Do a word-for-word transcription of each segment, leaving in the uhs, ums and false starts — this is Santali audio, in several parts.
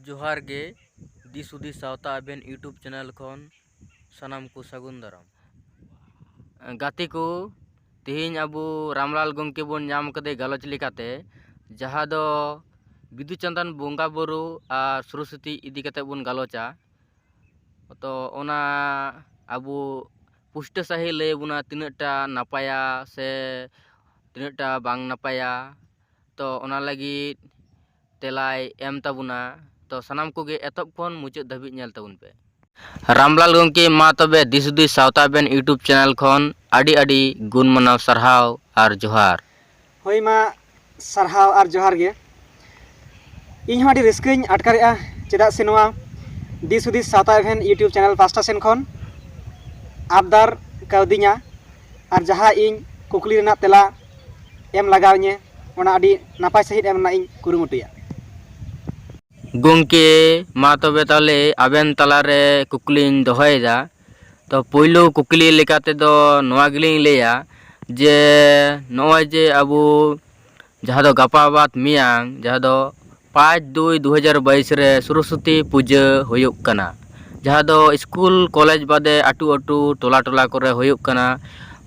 ᱡᱚᱦᱟᱨ ᱜᱮ, ᱫᱤᱥ ᱦᱩᱫᱤᱥ ᱥᱟᱶᱛᱟ ᱟᱵᱮᱱ YouTube ᱪᱮᱱᱮᱞ ᱠᱷᱚᱱ ᱥᱟᱱᱟᱢ ᱠᱚ ᱥᱟᱹᱜᱩᱱ ᱫᱟᱨᱟᱢ᱾ ᱜᱟᱛᱮ ᱠᱚ, ᱛᱮᱦᱮᱧ ᱟᱵᱚ ᱨᱟᱢᱞᱟᱞ ᱜᱚᱢᱠᱮ ᱵᱚᱱ ᱧᱟᱢ ᱠᱟᱫᱮ ᱜᱟᱞᱚᱪ ᱞᱮᱠᱟᱛᱮ, ᱡᱟᱦᱟᱸ ᱫᱚ ᱵᱤᱫᱩ ᱪᱟᱸᱫᱟᱱ ᱵᱚᱸᱜᱟ ᱵᱩᱨᱩ ᱟᱨ ᱥᱚᱨᱚᱥᱚᱛᱤ ᱤᱫᱤ ᱠᱟᱛᱮ ᱵᱚᱱ ᱜᱟᱞᱚᱪᱟ᱾ ᱛᱚ ᱚᱱᱟ ᱟᱵᱚ ᱯᱩᱥᱴᱟᱹ ᱥᱟᱺᱦᱤᱡ ᱞᱟᱹᱭ ᱟᱵᱚᱱᱟ, ᱛᱤᱱᱟᱹᱜ ᱴᱟ ᱱᱟᱯᱟᱭᱟ ᱥᱮ ᱛᱤᱱᱟᱹᱜ ᱴᱟ ᱵᱟᱝ ᱱᱟᱯᱟᱭᱟ᱾ ᱛᱚ ᱚᱱᱟ ᱞᱟᱹᱜᱤᱫ ᱛᱮᱞᱟᱭ ᱮᱢ ᱛᱟᱵᱚᱱᱟ᱾ ᱛᱚ ᱥᱟᱱᱟᱢ ᱠᱚᱜᱮ ᱮᱛᱚᱦᱚᱵ ᱠᱷᱚᱱ ᱢᱩᱪᱟᱹᱫ ᱫᱷᱟᱹᱵᱤᱡ ᱧᱮᱞ ᱛᱟᱵᱚᱱ ᱯᱮ᱾ ᱨᱟᱢᱞᱟᱞ ᱜᱚᱢᱠᱮ, ᱢᱟ ᱛᱚᱵᱮ ᱫᱤᱥ ᱦᱩᱫᱤᱥ ᱥᱟᱶᱛᱟ ᱟᱵᱮᱱ YouTube ᱪᱮᱱᱮᱞ ᱠᱷᱚᱱ ᱟᱹᱰᱤ ᱟᱹᱰᱤ ᱜᱩᱱ ᱢᱟᱱᱟᱣ ᱥᱟᱨᱦᱟᱣ ᱟᱨ ᱡᱚᱦᱟᱨ᱾ ᱦᱳᱭ ᱢᱟ, ᱥᱟᱨᱦᱟᱣ ᱟᱨ ᱡᱚᱦᱟᱨ ᱜᱮ᱾ ᱤᱧ ᱦᱚᱸ ᱟᱹᱰᱤ ᱨᱟᱹᱥᱠᱟᱹᱧ ᱟᱴᱠᱟᱨᱮᱜᱼᱟ, ᱪᱮᱫᱟᱜ ᱥᱮ ᱱᱚᱣᱟ ᱫᱤᱥ ᱦᱩᱫᱤᱥ ᱥᱟᱶᱛᱟ ᱮᱵᱷᱮᱱ YouTube ᱪᱮᱱᱮᱞ ᱯᱟᱥᱴᱟ ᱥᱮᱱ ᱠᱷᱚᱱ ᱟᱵᱫᱟᱨ ᱠᱟᱣᱫᱤᱧᱟ, ᱟᱨ ᱡᱟᱦᱟᱸ ᱤᱧ ᱠᱩᱠᱞᱤ ᱨᱮᱱᱟᱜ ᱛᱮᱞᱟ ᱮᱢ ᱞᱟᱜᱟᱣ ᱤᱧᱟᱹ, ᱚᱱᱟ ᱟᱹᱰᱤ ᱱᱟᱯᱟᱭ ᱥᱟᱺᱦᱤᱡ ᱮᱢ ᱨᱮᱱᱟᱜ ᱤᱧ ᱠᱩᱨᱩᱢᱩᱴᱩᱭᱟ᱾ ᱜᱚᱢᱠᱮ, ᱢᱟ ᱛᱚᱵᱮ ᱛᱟᱦᱚᱞᱮ ᱟᱵᱮᱱ ᱛᱟᱞᱟᱨᱮ ᱠᱩᱠᱞᱤᱧ ᱫᱚᱦᱚᱭᱮᱫᱟ᱾ ᱛᱚ ᱯᱳᱭᱞᱳ ᱠᱩᱠᱞᱤ ᱞᱮᱠᱟ ᱛᱮᱫᱚ ᱱᱚᱣᱟ ᱜᱮᱞᱤᱧ ᱞᱟᱹᱭᱟ ᱡᱮ ᱱᱚᱜᱼᱚᱭ ᱡᱮ ᱟᱵᱚ ᱡᱟᱦᱟᱸ ᱫᱚ ᱜᱟᱯᱟ ᱵᱟᱫ ᱢᱮᱭᱟᱝ, ᱡᱟᱦᱟᱸ ᱫᱚ ᱯᱟᱸᱪ ᱫᱩᱭ ᱫᱩ ᱦᱟᱡᱟᱨ ᱵᱟᱭᱤᱥ ᱨᱮ ᱥᱚᱨᱚᱥᱚᱛᱤ ᱯᱩᱡᱟᱹ ᱦᱩᱭᱩᱜ ᱠᱟᱱᱟ, ᱡᱟᱦᱟᱸ ᱫᱚ ᱥᱠᱩᱞ ᱠᱚᱞᱮᱡᱽ ᱵᱟᱫᱮ ᱟᱹᱴᱩ ᱟᱹᱴᱩ ᱴᱚᱞᱟ ᱴᱚᱞᱟ ᱠᱚᱨᱮ ᱦᱩᱭᱩᱜ ᱠᱟᱱᱟ,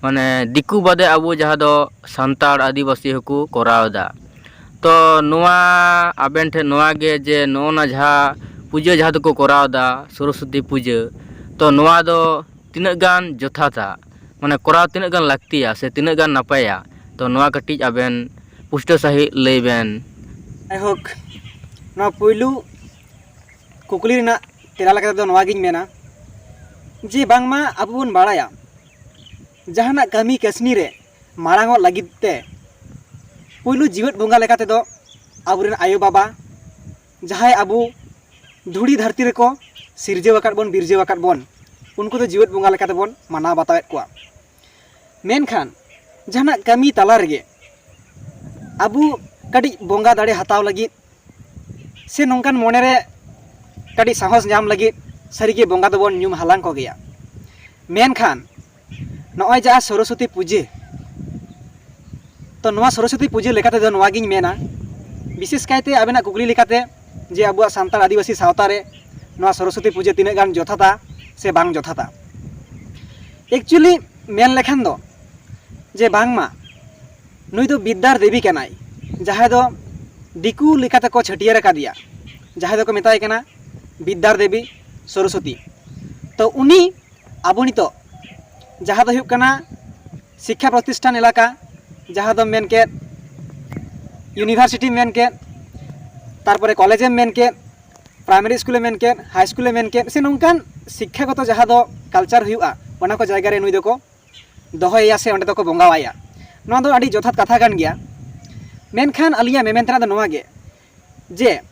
ᱢᱟᱱᱮ ᱫᱤᱠᱩ ᱵᱟᱫᱮ ᱟᱵᱚ ᱡᱟᱦᱟᱸ ᱫᱚ ᱥᱟᱱᱛᱟᱲ ᱟᱹᱫᱤᱵᱟᱹᱥᱤ ᱦᱚᱸᱠᱚ ᱠᱚᱨᱟᱣ ᱮᱫᱟ᱾ ᱛᱚ ᱱᱚᱣᱟ ᱟᱵᱮᱱ ᱴᱷᱮᱱ ᱱᱚᱣᱟ ᱜᱮ ᱡᱮ ᱱᱚᱜᱼᱚ ᱱᱟ ᱡᱟᱦᱟᱸ ᱯᱩᱡᱟᱹ ᱡᱟᱦᱟᱸ ᱫᱚᱠᱚ ᱠᱚᱨᱟᱣ ᱮᱫᱟ, ᱥᱚᱨᱚᱥᱚᱛᱤ ᱯᱩᱡᱟᱹ, ᱛᱚ ᱱᱚᱣᱟ ᱫᱚ ᱛᱤᱱᱟᱹᱜ ᱜᱟᱱ ᱡᱚᱛᱷᱟᱛᱟ, ᱢᱟᱱᱮ ᱠᱚᱨᱟᱣ ᱛᱤᱱᱟᱹᱜ ᱜᱟᱱ ᱞᱟᱹᱠᱛᱤᱭᱟ ᱥᱮ ᱛᱤᱱᱟᱹᱜ ᱜᱟᱱ ᱱᱟᱯᱟᱭᱟ? ᱛᱚ ᱱᱚᱣᱟ ᱠᱟᱹᱴᱤᱡ ᱟᱵᱮᱱ ᱯᱩᱥᱴᱟᱹᱣ ᱥᱟᱺᱦᱤᱡ ᱞᱟᱹᱭ ᱵᱮᱱ᱾ ᱡᱟᱭᱦᱳᱠ, ᱱᱚᱣᱟ ᱯᱩᱭᱞᱩ ᱠᱩᱠᱞᱤ ᱨᱮᱱᱟᱜ ᱛᱮᱞᱟ ᱞᱮᱠᱟ ᱛᱮᱫᱚ ᱱᱚᱣᱟ ᱜᱤᱧ ᱢᱮᱱᱟ ᱡᱮ ᱵᱟᱝᱢᱟ ᱟᱵᱚ ᱵᱚᱱ ᱵᱟᱲᱟᱭᱟ, ᱡᱟᱦᱟᱱᱟᱜ ᱠᱟᱹᱢᱤ ᱠᱟᱹᱥᱱᱤ ᱨᱮ ᱢᱟᱲᱟᱝᱚᱜ ᱞᱟᱹᱜᱤᱫ ᱛᱮ ᱯᱩᱭᱞᱩ ᱡᱤᱣᱮᱫ ᱵᱚᱸᱜᱟ ᱞᱮᱠᱟ ᱛᱮᱫᱚ ᱟᱵᱚᱨᱮᱱ ᱟᱭᱳᱼᱵᱟᱵᱟ, ᱡᱟᱦᱟᱸᱭ ᱟᱵᱚ ᱫᱷᱩᱲᱤ ᱫᱷᱟᱹᱨᱛᱤ ᱨᱮᱠᱚ ᱥᱤᱨᱡᱟᱹᱣ ᱟᱠᱟᱫ ᱵᱚᱱ, ᱵᱤᱨᱡᱟᱹᱣ ᱟᱠᱟᱫ ᱵᱚᱱ, ᱩᱱᱠᱩ ᱫᱚ ᱡᱤᱣᱮᱫ ᱵᱚᱸᱜᱟ ᱞᱮᱠᱟ ᱛᱮᱵᱚᱱ ᱢᱟᱱᱟᱣ ᱵᱟᱛᱟᱣᱮᱫ ᱠᱚᱣᱟ᱾ ᱢᱮᱱᱠᱷᱟᱱ ᱡᱟᱦᱟᱱᱟᱜ ᱠᱟᱹᱢᱤ ᱛᱟᱞᱟ ᱨᱮᱜᱮ ᱟᱵᱚ ᱠᱟᱹᱴᱤᱡ ᱵᱚᱸᱜᱟ ᱫᱟᱲᱮ ᱦᱟᱛᱟᱣ ᱞᱟᱹᱜᱤᱫ ᱥᱮ ᱱᱚᱝᱠᱟᱱ ᱢᱚᱱᱮᱨᱮ ᱠᱟᱹᱴᱤᱡ ᱥᱟᱦᱚᱥ ᱧᱟᱢ ᱞᱟᱹᱜᱤᱫ ᱥᱟᱹᱨᱤᱜᱮ ᱵᱚᱸᱜᱟ ᱫᱚᱵᱚᱱ ᱧᱩᱢ ᱦᱟᱞᱟᱝ ᱠᱚᱜᱮᱭᱟ᱾ ᱢᱮᱱᱠᱷᱟᱱ ᱱᱚᱜᱼᱚᱭ ᱡᱟᱦᱟᱸ ᱥᱚᱨᱚᱥᱚᱛᱤ ᱯᱩᱡᱟᱹ, ᱛᱚ ᱱᱚᱣᱟ ᱥᱚᱨᱚᱥᱚᱛᱤ ᱯᱩᱡᱟᱹ ᱞᱮᱠᱟ ᱛᱮᱫᱚ ᱱᱚᱣᱟ ᱜᱤᱧ ᱢᱮᱱᱟ, ᱵᱤᱥᱮᱥ ᱠᱟᱭᱛᱮ ᱟᱵᱮᱱᱟᱜ ᱠᱩᱠᱞᱤ ᱞᱮᱠᱟᱛᱮ, ᱡᱮ ᱟᱵᱚᱣᱟᱜ ᱥᱟᱱᱛᱟᱲ ᱟᱹᱫᱤᱵᱟᱹᱥᱤ ᱥᱟᱶᱛᱟ ᱨᱮ ᱱᱚᱣᱟ ᱥᱚᱨᱚᱥᱚᱛᱤ ᱯᱩᱡᱟᱹ ᱛᱤᱱᱟᱹᱜ ᱜᱟᱱ ᱡᱚᱛᱷᱟᱛᱟ ᱥᱮ ᱵᱟᱝ ᱡᱚᱛᱷᱟᱛᱟ᱾ ᱮᱠᱪᱩᱭᱮᱞᱤ ᱢᱮᱱ ᱞᱮᱠᱷᱟᱱ ᱫᱚ, ᱡᱮ ᱵᱟᱝᱢᱟ ᱱᱩᱭ ᱫᱚ ᱵᱤᱫᱽᱫᱟᱨ ᱫᱮᱵᱤ ᱠᱟᱱᱟᱭ, ᱡᱟᱦᱟᱸᱭ ᱫᱚ ᱫᱤᱠᱩ ᱞᱮᱠᱟ ᱛᱮᱠᱚ ᱪᱷᱟᱹᱴᱭᱟᱹᱨ ᱟᱠᱟᱫᱮᱭᱟ, ᱡᱟᱦᱟᱸᱭ ᱫᱚᱠᱚ ᱢᱮᱛᱟᱭ ᱠᱟᱱᱟ ᱵᱤᱫᱽᱫᱟᱨ ᱫᱮᱵᱤ ᱥᱚᱨᱚᱥᱚᱛᱤ᱾ ᱛᱚ ᱩᱱᱤ ᱟᱵᱚ ᱱᱤᱛᱚᱜ ᱡᱟᱦᱟᱸ ᱫᱚ ᱦᱩᱭᱩᱜ ᱠᱟᱱᱟ ᱥᱤᱠᱠᱷᱟ ᱯᱨᱚᱛᱤᱥᱴᱷᱟᱱ ᱮᱞᱟᱠᱟ, ᱡᱟᱦᱟᱸ ᱫᱚ ᱢᱮᱱ ᱠᱮᱫ ᱤᱭᱩᱱᱤᱵᱷᱟᱨᱥᱤᱴᱤ ᱢᱮᱱ ᱠᱮᱫ, ᱛᱟᱨᱯᱚᱨᱮ ᱠᱚᱞᱮᱡᱽ ᱮᱢ ᱢᱮᱱ ᱠᱮᱫ, ᱯᱨᱟᱭᱢᱟᱨᱤ ᱥᱠᱩᱞ ᱮᱢ ᱢᱮᱱ ᱠᱮᱫ, ᱦᱟᱭ ᱥᱠᱩᱞ ᱮᱢ ᱢᱮᱱ ᱠᱮᱫ, ᱥᱮ ᱱᱚᱝᱠᱟᱱ ᱥᱤᱠᱠᱷᱟᱜᱚᱛᱚ ᱡᱟᱦᱟᱸ ᱫᱚ ᱠᱟᱞᱪᱟᱨ ᱦᱩᱭᱩᱜᱼᱟ, ᱚᱱᱟ ᱠᱚ ᱡᱟᱭᱜᱟ ᱨᱮ ᱱᱩᱭ ᱫᱚᱠᱚ ᱫᱚᱦᱚᱭᱮᱭᱟ ᱥᱮ ᱚᱸᱰᱮ ᱫᱚᱠᱚ ᱵᱚᱸᱜᱟᱣᱟᱭᱟ᱾ ᱱᱚᱣᱟ ᱫᱚ ᱟᱹᱰᱤ ᱡᱚᱛᱷᱟᱛ ᱠᱟᱛᱷᱟ ᱠᱟᱱ ᱜᱮᱭᱟ᱾ ᱢᱮᱱᱠᱷᱟᱱ ᱟᱹᱞᱤᱧᱟᱜ ᱢᱮᱢᱮᱱ ᱛᱮᱱᱟᱜ ᱫᱚ ᱱᱚᱣᱟ ᱜᱮ, ᱡᱮ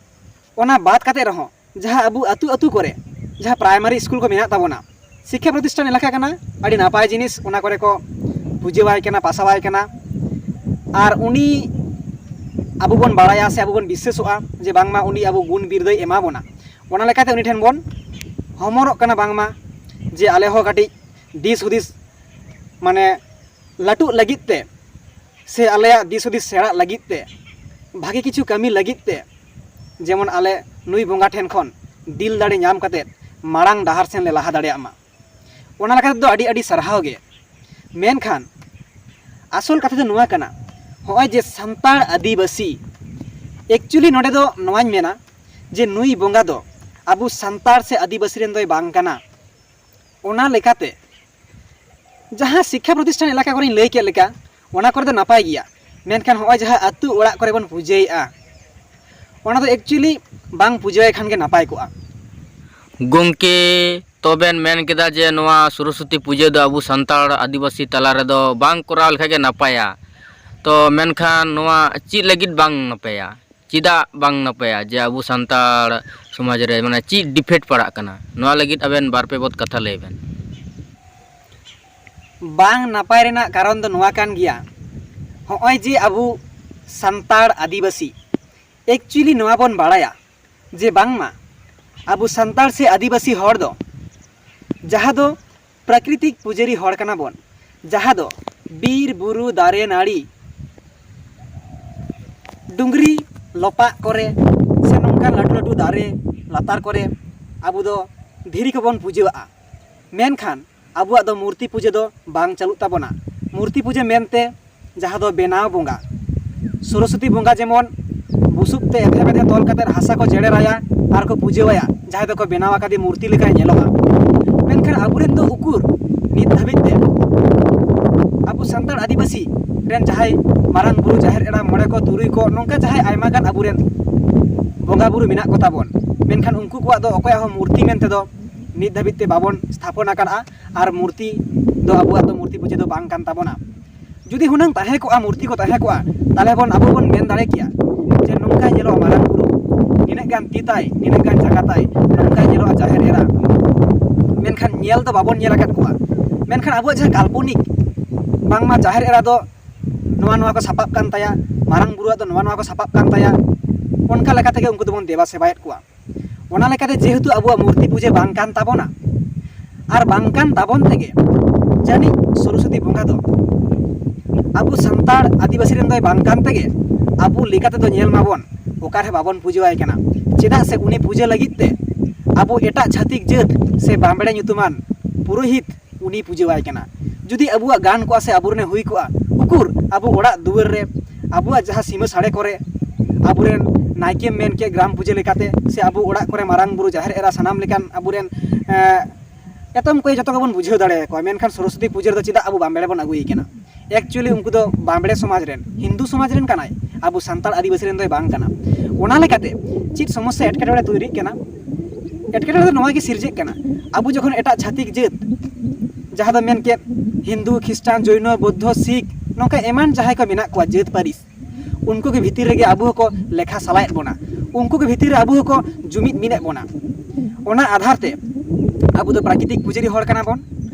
ᱚᱱᱟ ᱵᱟᱫ ᱠᱟᱛᱮ ᱨᱮᱦᱚᱸ ᱡᱟᱦᱟᱸ ᱟᱵᱚ ᱟᱹᱛᱩ ᱟᱹᱛᱩ ᱠᱚᱨᱮ ᱡᱟᱦᱟᱸ ᱯᱨᱟᱭᱢᱟᱨᱤ ᱥᱠᱩᱞ ᱠᱚ ᱢᱮᱱᱟᱜ ᱛᱟᱵᱚᱱᱟ, ᱥᱤᱠᱠᱷᱟ ᱯᱨᱚᱛᱤᱥᱴᱷᱟᱱ ᱮᱞᱟᱠᱟ ᱠᱟᱱᱟ, ᱟᱹᱰᱤ ᱱᱟᱯᱟᱭ ᱡᱤᱱᱤᱥ, ᱚᱱᱟ ᱠᱚᱨᱮ ᱠᱚ ᱯᱩᱡᱟᱹᱣᱟᱭ ᱠᱟᱱᱟ, ᱯᱟᱥᱟᱣᱟᱭ ᱠᱟᱱᱟ᱾ ᱟᱨ ᱩᱱᱤ ᱟᱵᱚ ᱵᱚᱱ ᱵᱟᱲᱟᱭᱟ ᱥᱮ ᱟᱵᱚ ᱵᱚᱱ ᱵᱤᱥᱥᱟᱹᱥᱚᱜᱼᱟ ᱡᱮ ᱵᱟᱝᱢᱟ ᱩᱱᱤ ᱟᱵᱚ ᱜᱩᱱ ᱵᱤᱨᱫᱟᱹᱭ ᱮᱢᱟ ᱵᱚᱱᱟ᱾ ᱚᱱᱟ ᱞᱮᱠᱟᱛᱮ ᱩᱱᱤ ᱴᱷᱮᱱ ᱵᱚᱱ ᱦᱚᱢᱚᱨᱚᱜ ᱠᱟᱱᱟ ᱵᱟᱝᱢᱟ, ᱡᱮ ᱟᱞᱮ ᱦᱚᱸ ᱠᱟᱹᱴᱤᱡ ᱫᱤᱥ ᱦᱩᱫᱤᱥ, ᱢᱟᱱᱮ, ᱞᱟᱹᱴᱩᱜ ᱞᱟᱹᱜᱤᱫ ᱛᱮ ᱥᱮ ᱟᱞᱮᱭᱟᱜ ᱫᱤᱥ ᱦᱩᱫᱤᱥ ᱥᱮᱬᱟᱜ ᱞᱟᱹᱜᱤᱫ ᱛᱮ, ᱵᱷᱟᱜᱮ ᱠᱤᱪᱷᱩ ᱠᱟᱹᱢᱤ ᱞᱟᱹᱜᱤᱫ ᱛᱮ, ᱡᱮᱢᱚᱱ ᱟᱞᱮ ᱱᱩᱭ ᱵᱚᱸᱜᱟ ᱴᱷᱮᱱ ᱠᱷᱚᱱ ᱫᱤᱞ ᱫᱟᱲᱮ ᱧᱟᱢ ᱠᱟᱛᱮᱫ ᱢᱟᱲᱟᱝ ᱰᱟᱦᱟᱨ ᱥᱮᱱ ᱞᱮ ᱞᱟᱦᱟ ᱫᱟᱲᱮᱭᱟᱜ ᱢᱟ᱾ ᱚᱱᱟ ᱞᱮᱠᱟ ᱛᱮᱫᱚ ᱟᱹᱰᱤ ᱟᱹᱰᱤ ᱥᱟᱨᱦᱟᱣ ᱜᱮ᱾ ᱢᱮᱱᱠᱷᱟᱱ ᱟᱥᱚᱞ ᱠᱟᱛᱷᱟ ᱫᱚ ᱱᱚᱣᱟ ᱠᱟᱱᱟ, ᱦᱚᱸᱜᱼᱚᱭ ᱡᱮ ᱥᱟᱱᱛᱟᱲ ᱟᱹᱫᱤᱵᱟᱹᱥᱤ, ᱮᱠᱪᱩᱭᱮᱞᱤ ᱱᱚᱰᱮ ᱫᱚ ᱱᱚᱣᱟᱧ ᱢᱮᱱᱟ ᱡᱮ ᱱᱩᱭ ᱵᱚᱸᱜᱟ ᱫᱚ ᱟᱵᱚ ᱥᱟᱱᱛᱟᱲ ᱥᱮ ᱟᱹᱫᱤᱵᱟᱹᱥᱤ ᱨᱮᱱ ᱫᱚᱭ ᱵᱟᱝ ᱠᱟᱱᱟ᱾ ᱚᱱᱟ ᱞᱮᱠᱟᱛᱮ ᱡᱟᱦᱟᱸ ᱥᱤᱠᱠᱷᱟ ᱯᱨᱚᱛᱤᱥᱴᱷᱟᱱ ᱮᱞᱟᱠᱟ ᱠᱚᱨᱮᱧ ᱞᱟᱹᱭ ᱠᱮᱫ ᱞᱮᱠᱟ, ᱚᱱᱟ ᱠᱚᱨᱮ ᱫᱚ ᱱᱟᱯᱟᱭ ᱜᱮᱭᱟ, ᱢᱮᱱᱠᱷᱟᱱ ᱦᱚᱸᱜᱼᱚᱭ ᱡᱟᱦᱟᱸ ᱟᱹᱛᱩ ᱚᱲᱟᱜ ᱠᱚᱨᱮ ᱵᱚᱱ ᱯᱩᱡᱟᱹᱭᱮᱫᱼᱟ, ᱚᱱᱟ ᱫᱚ ᱮᱠᱪᱩᱭᱮᱞᱤ ᱵᱟᱝ ᱯᱩᱡᱟᱹᱭ ᱠᱷᱟᱱ ᱜᱮ ᱱᱟᱯᱟᱭ ᱠᱚᱜᱼᱟ᱾ ᱜᱚᱢᱠᱮ, ᱛᱚᱵᱮᱱ ᱢᱮᱱ ᱠᱮᱫᱟ ᱡᱮ ᱱᱚᱣᱟ ᱥᱚᱨᱚᱥᱚᱛᱤ ᱯᱩᱡᱟᱹ ᱫᱚ ᱟᱵᱚ ᱥᱟᱱᱛᱟᱲ ᱟᱹᱫᱤᱵᱟᱹᱥᱤ ᱛᱟᱞᱟ ᱨᱮᱫᱚ ᱵᱟᱝ ᱠᱚᱨᱟᱣ ᱞᱮᱠᱷᱟᱡ ᱜᱮ ᱱᱟᱯᱟᱭᱟ᱾ ᱛᱚ ᱢᱮᱱᱠᱷᱟᱱ ᱱᱚᱣᱟ ᱪᱮᱫ ᱞᱟᱹᱜᱤᱫ ᱵᱟᱝ ᱱᱟᱯᱟᱭᱟ? ᱪᱮᱫᱟᱜ ᱵᱟᱝ ᱱᱟᱯᱟᱭᱟ ᱡᱮ ᱟᱵᱚ ᱥᱟᱱᱛᱟᱲ ᱥᱚᱢᱟᱡᱽ ᱨᱮ, ᱢᱟᱱᱮ, ᱪᱮᱫ ᱰᱤᱯᱷᱮᱠᱴ ᱯᱟᱲᱟᱜ ᱠᱟᱱᱟ? ᱱᱚᱣᱟ ᱞᱟᱹᱜᱤᱫ ᱟᱵᱮᱱ ᱵᱟᱨ ᱯᱮ ᱵᱚᱫ ᱠᱟᱛᱷᱟ ᱞᱟᱹᱭ ᱵᱮᱱ᱾ ᱵᱟᱝ ᱱᱟᱯᱟᱭ ᱨᱮᱱᱟᱜ ᱠᱟᱨᱚᱱ ᱫᱚ ᱱᱚᱣᱟ ᱠᱟᱱ ᱜᱮᱭᱟ, ᱦᱚᱸᱜᱼᱚᱭ ᱡᱮ ᱟᱵᱚ ᱥᱟᱱᱛᱟᱲ ᱟᱹᱫᱤᱵᱟᱹᱥᱤ, ᱮᱠᱪᱩᱭᱮᱞᱤ ᱱᱚᱣᱟ ᱵᱚᱱ ᱵᱟᱲᱟᱭᱟ ᱡᱮ ᱵᱟᱝᱢᱟ ᱟᱵᱚ ᱥᱟᱱᱛᱟᱲ ᱥᱮ ᱟᱹᱫᱤᱵᱟᱹᱥᱤ ᱦᱚᱲ ᱫᱚ, ᱡᱟᱦᱟᱸ ᱫᱚ ᱯᱨᱟᱠᱨᱤᱛᱤᱠ ᱯᱩᱡᱟᱹᱨᱤ ᱦᱚᱲ ᱠᱟᱱᱟ ᱵᱚᱱ, ᱡᱟᱦᱟᱸ ᱫᱚ ᱵᱤᱨ ᱵᱩᱨᱩ ᱫᱟᱨᱮ ᱱᱟᱹᱲᱤ ᱰᱩᱝᱨᱤ ᱞᱚᱯᱟᱜ ᱠᱚᱨᱮ ᱥᱮ ᱱᱚᱝᱠᱟᱱ ᱞᱟᱹᱴᱩ ᱞᱟᱹᱴᱩ ᱫᱟᱨᱮ ᱞᱟᱛᱟᱨ ᱠᱚᱨᱮ ᱟᱵᱚ ᱫᱚ ᱫᱷᱤᱨᱤ ᱠᱚᱵᱚᱱ ᱯᱩᱡᱟᱹᱣᱟᱜᱼᱟ᱾ ᱢᱮᱱᱠᱷᱟᱱ ᱟᱵᱚᱣᱟᱜ ᱫᱚ ᱢᱩᱨᱛᱤ ᱯᱩᱡᱟᱹ ᱫᱚ ᱵᱟᱝ ᱪᱟᱹᱞᱩᱜ ᱛᱟᱵᱚᱱᱟ᱾ ᱢᱩᱨᱛᱤ ᱯᱩᱡᱟᱹ ᱢᱮᱱᱛᱮ ᱡᱟᱦᱟᱸ ᱫᱚ ᱵᱮᱱᱟᱣ ᱵᱚᱸᱜᱟ, ᱥᱚᱨᱚᱥᱚᱛᱤ ᱵᱚᱸᱜᱟ ᱡᱮᱢᱚᱱ ᱵᱩᱥᱩᱵ ᱛᱮ ᱮᱛᱷᱮ ᱵᱮᱛᱷᱮ ᱛᱚᱞ ᱠᱟᱛᱮ ᱦᱟᱥᱟ ᱠᱚ ᱡᱮᱨᱮᱲᱟᱭᱟ ᱟᱨ ᱠᱚ ᱯᱩᱡᱟᱹᱣᱟᱭᱟ, ᱡᱟᱦᱟᱸᱭ ᱫᱚᱠᱚ ᱵᱮᱱᱟᱣ ᱟᱠᱟᱫᱮ ᱢᱩᱨᱛᱤ ᱞᱮᱠᱟᱭ ᱧᱮᱞᱚᱜᱼᱟ᱾ ᱢᱮᱱᱠᱷᱟᱱ ᱟᱵᱚᱨᱮᱱ ᱫᱚ ᱩᱠᱩᱨ ᱱᱤᱛ ᱫᱷᱟᱹᱵᱤᱡ ᱛᱮ ᱟᱵᱚ ᱥᱟᱱᱛᱟᱲ ᱟᱹᱫᱤᱵᱟᱹᱥᱤ ᱨᱮᱱ ᱡᱟᱦᱟᱸᱭ ᱢᱟᱨᱟᱝ ᱵᱩᱨᱩ, ᱡᱟᱦᱮᱨ ᱮᱨᱟ, ᱢᱚᱬᱮ ᱠᱚ, ᱛᱩᱨᱩᱭ ᱠᱚ, ᱱᱚᱝᱠᱟ ᱡᱟᱦᱟᱸᱭ ᱟᱭᱢᱟ ᱜᱟᱱ ᱟᱵᱚᱨᱮᱱ ᱵᱚᱸᱜᱟ ᱵᱩᱨᱩ ᱢᱮᱱᱟᱜ ᱠᱚᱛᱟ ᱵᱚᱱ, ᱢᱮᱱᱠᱷᱟᱱ ᱩᱱᱠᱩ ᱠᱚᱣᱟᱜ ᱫᱚ ᱚᱠᱚᱭᱟᱜ ᱦᱚᱸ ᱢᱩᱨᱛᱤ ᱢᱮᱱᱛᱮ ᱫᱚ ᱱᱤᱛ ᱫᱷᱟᱹᱵᱤᱡ ᱛᱮ ᱵᱟᱵᱚᱱ ᱥᱛᱷᱟᱯᱚᱱ ᱟᱠᱟᱫᱼᱟ᱾ ᱟᱨ ᱢᱩᱨᱛᱤ ᱫᱚ ᱟᱵᱚᱣᱟᱜ ᱫᱚ ᱢᱩᱨᱛᱤ ᱯᱩᱡᱟᱹ ᱫᱚ ᱵᱟᱝ ᱠᱟᱱ ᱛᱟᱵᱚᱱᱟ᱾ ᱡᱩᱫᱤ ᱦᱩᱱᱟᱹᱝ ᱛᱟᱦᱮᱸ ᱠᱚᱜᱼᱟ, ᱢᱩᱨᱛᱤ ᱠᱚ ᱛᱟᱦᱮᱸ ᱠᱚᱜᱼᱟ, ᱛᱟᱦᱚᱞᱮ ᱵᱚᱱ, ᱟᱵᱚ ᱵᱚᱱ ᱢᱮᱱ ᱫᱟᱲᱮ ᱠᱮᱭᱟ ᱡᱮ ᱱᱚᱝᱠᱟᱭ ᱧᱮᱞᱚᱜᱼᱟ ᱢᱟᱨᱟᱝ ᱵᱩᱨᱩ, ᱱᱤᱱᱟᱹᱜ ᱜᱟᱱ ᱛᱤ ᱛᱟᱭ, ᱱᱤᱱᱟᱹᱜ ᱜᱟᱱ ᱡᱟᱸᱜᱟ ᱛᱟᱭ, ᱱᱚᱝᱠᱟᱭ ᱧᱮᱞᱚᱜᱼᱟ ᱡᱟᱦᱮᱨ ᱮᱨᱟ᱾ ᱢᱮᱱᱠᱷᱟᱱ ᱧᱮᱞ ᱫᱚ ᱵᱟᱵᱚᱱ ᱧᱮᱞ ᱟᱠᱟᱫ ᱠᱚᱣᱟ᱾ ᱢᱮᱱᱠᱷᱟᱱ ᱟᱵᱚᱣᱟᱜ ᱡᱟᱦᱟᱸ ᱠᱟᱞᱯᱚᱱᱤᱠ, ᱵᱟᱝᱢᱟ ᱡᱟᱦᱮᱨ ᱮᱨᱟ ᱫᱚ ᱱᱚᱣᱟ ᱱᱚᱣᱟ ᱠᱚ ᱥᱟᱯᱟᱵ ᱠᱟᱱ ᱛᱟᱭᱟ, ᱢᱟᱨᱟᱝ ᱵᱩᱨᱩᱣᱟᱜ ᱫᱚ ᱱᱚᱣᱟ ᱱᱚᱣᱟ ᱠᱚ ᱥᱟᱯᱟᱵ ᱠᱟᱱ ᱛᱟᱭᱟ, ᱚᱱᱠᱟ ᱞᱮᱠᱟ ᱛᱮᱜᱮ ᱩᱱᱠᱩ ᱫᱚᱵᱚᱱ ᱫᱮᱵᱟ ᱥᱮᱵᱟᱭᱮᱫ ᱠᱚᱣᱟ᱾ ᱚᱱᱟ ᱞᱮᱠᱟᱛᱮ ᱡᱮᱦᱮᱛᱩ ᱟᱵᱚᱣᱟᱜ ᱢᱩᱨᱛᱤ ᱯᱩᱡᱟᱹ ᱵᱟᱝ ᱠᱟᱱ ᱛᱟᱵᱚᱱᱟ, ᱟᱨ ᱵᱟᱝ ᱠᱟᱱ ᱛᱟᱵᱚᱱ ᱛᱮᱜᱮ ᱡᱟᱹᱱᱤᱡ ᱥᱚᱨᱚᱥᱚᱛᱤ ᱵᱚᱸᱜᱟ ᱫᱚ ᱟᱵᱚ ᱥᱟᱱᱛᱟᱲ ᱟᱹᱫᱤᱵᱟᱹᱥᱤ ᱨᱮᱱ ᱫᱚᱭ ᱵᱟᱝ ᱠᱟᱱ ᱛᱮᱜᱮ ᱟᱵᱚ ᱞᱮᱠᱟ ᱛᱮᱫᱚ ᱧᱮᱞ ᱢᱟᱵᱚᱱ ᱚᱠᱟ ᱨᱮ ᱵᱟᱵᱚᱱ ᱯᱩᱡᱟᱹᱣᱟᱭ ᱠᱟᱱᱟ᱾ ᱪᱮᱫᱟᱜ ᱥᱮ ᱩᱱᱤ ᱯᱩᱡᱟᱹ ᱞᱟᱹᱜᱤᱫ ᱛᱮ ᱟᱵᱚ ᱮᱴᱟᱜ ᱪᱷᱟᱹᱛᱤᱠ ᱡᱟᱹᱛ ᱥᱮ ᱵᱟᱢᱵᱲᱮ ᱧᱩᱛᱩᱢᱟᱱ ᱯᱩᱨᱳᱦᱤᱛ ᱩᱱᱤ ᱯᱩᱡᱟᱹᱣᱟᱭ ᱠᱟᱱᱟ᱾ ᱡᱩᱫᱤ ᱟᱵᱚᱣᱟᱜ ᱜᱟᱱ ᱠᱚᱜᱼᱟ ᱥᱮ ᱟᱵᱚᱨᱮᱱᱮ ᱦᱩᱭ ᱠᱚᱜᱼᱟ, ᱩᱠᱩᱨ ᱟᱵᱚ ᱚᱲᱟᱜ ᱫᱩᱣᱟᱹᱨ ᱨᱮ, ᱟᱵᱚᱣᱟᱜ ᱡᱟᱦᱟᱸ ᱥᱤᱢᱟᱹ ᱥᱟᱲᱮ ᱠᱚᱨᱮ ᱟᱵᱚᱨᱮᱱ ᱱᱟᱭᱠᱮᱢ ᱢᱮᱱ ᱠᱮᱫ, ᱜᱨᱟᱢ ᱯᱩᱡᱟᱹ ᱞᱮᱠᱟᱛᱮ ᱥᱮ ᱟᱵᱚ ᱚᱲᱟᱜ ᱠᱚᱨᱮ ᱢᱟᱨᱟᱝ ᱵᱩᱨᱩ, ᱡᱟᱦᱮᱨ ᱮᱨᱟ, ᱥᱟᱱᱟᱢ ᱞᱮᱠᱟᱱ ᱟᱵᱚᱨᱮᱱ, ᱮᱸ, ᱮᱛᱚᱢ ᱠᱚ ᱡᱚᱛᱚ ᱜᱮᱵᱚᱱ ᱵᱩᱡᱷᱟᱹᱣ ᱫᱟᱲᱮᱭᱟᱠᱚᱣᱟ᱾ ᱢᱮᱱᱠᱷᱟᱱ ᱥᱚᱨᱚᱥᱚᱛᱤ ᱯᱩᱡᱟᱹ ᱨᱮᱫᱚ ᱪᱮᱫᱟᱜ ᱟᱵᱚ ᱵᱟᱢᱵᱲᱮ ᱵᱚᱱ ᱟᱹᱜᱩᱭᱮ ᱠᱟᱱᱟ? ᱮᱠᱪᱩᱭᱮᱞᱤ ᱩᱱᱠᱩ ᱫᱚ ᱵᱟᱢᱵᱲᱮ ᱥᱚᱢᱟᱡᱽ ᱨᱮᱱ, ᱦᱤᱱᱫᱩ ᱥᱚᱢᱟᱡᱽ ᱨᱮᱱ ᱠᱟᱱᱟᱭ, ᱟᱵᱚ ᱥᱟᱱᱛᱟᱲ ᱟᱹᱫᱤᱵᱟᱹᱥᱤ ᱨᱮᱱ ᱫᱚᱭ ᱵᱟᱝ ᱠᱟᱱᱟ᱾ ᱚᱱᱟ ᱞᱮᱠᱟᱛᱮ ᱪᱮᱫ ᱥᱚᱢᱚᱥᱥᱟ, ᱮᱴᱠᱮᱴᱚᱬᱮ ᱛᱩᱭᱨᱤᱜ ᱠᱟᱱᱟ? ᱮᱴᱠᱮᱴᱚᱬᱮ ᱫᱚ ᱱᱚᱣᱟ ᱜᱮ ᱥᱤᱨᱡᱟᱹᱜ ᱠᱟᱱᱟ, ᱟᱵᱚ ᱡᱚᱠᱷᱚᱱ ᱮᱴᱟᱜ ᱪᱷᱟᱹᱛᱤᱠ ᱡᱟᱹᱛ, ᱡᱟᱦᱟᱸ ᱫᱚ ᱢᱮᱱ ᱠᱮᱫ ᱦᱤᱱᱫᱩ, ᱠᱷᱨᱤᱥᱴᱟᱱ, ᱡᱚᱭᱱᱚ, ᱵᱳᱫᱽᱫᱷᱚ, ᱥᱤᱠᱷ, ᱱᱚᱝᱠᱟ ᱮᱢᱟᱱ ᱡᱟᱦᱟᱸᱭ ᱠᱚ ᱢᱮᱱᱟᱜ ᱠᱚᱣᱟ ᱡᱟᱹᱛ ᱯᱟᱹᱨᱤᱥ, ᱩᱱᱠᱩ ᱜᱮ ᱵᱷᱤᱛᱤᱨ ᱨᱮᱜᱮ ᱟᱵᱚ ᱦᱚᱸᱠᱚ ᱞᱮᱠᱷᱟ ᱥᱟᱞᱟᱭᱮᱫ ᱵᱚᱱᱟ, ᱩᱱᱠᱩ ᱜᱮ ᱵᱷᱤᱛᱤᱨ ᱨᱮ ᱟᱵᱚ ᱦᱚᱸᱠᱚ ᱡᱩᱢᱤᱫ ᱢᱤᱫᱮᱫ ᱵᱚᱱᱟ᱾ ᱚᱱᱟ ᱟᱫᱷᱟᱨ ᱛᱮ ᱟᱵᱚ ᱫᱚ ᱯᱨᱟᱠᱨᱤᱛᱤᱠ ᱯᱩᱡᱟᱹᱨᱤ ᱦᱚᱲ ᱠᱟᱱᱟ ᱵᱚᱱ᱾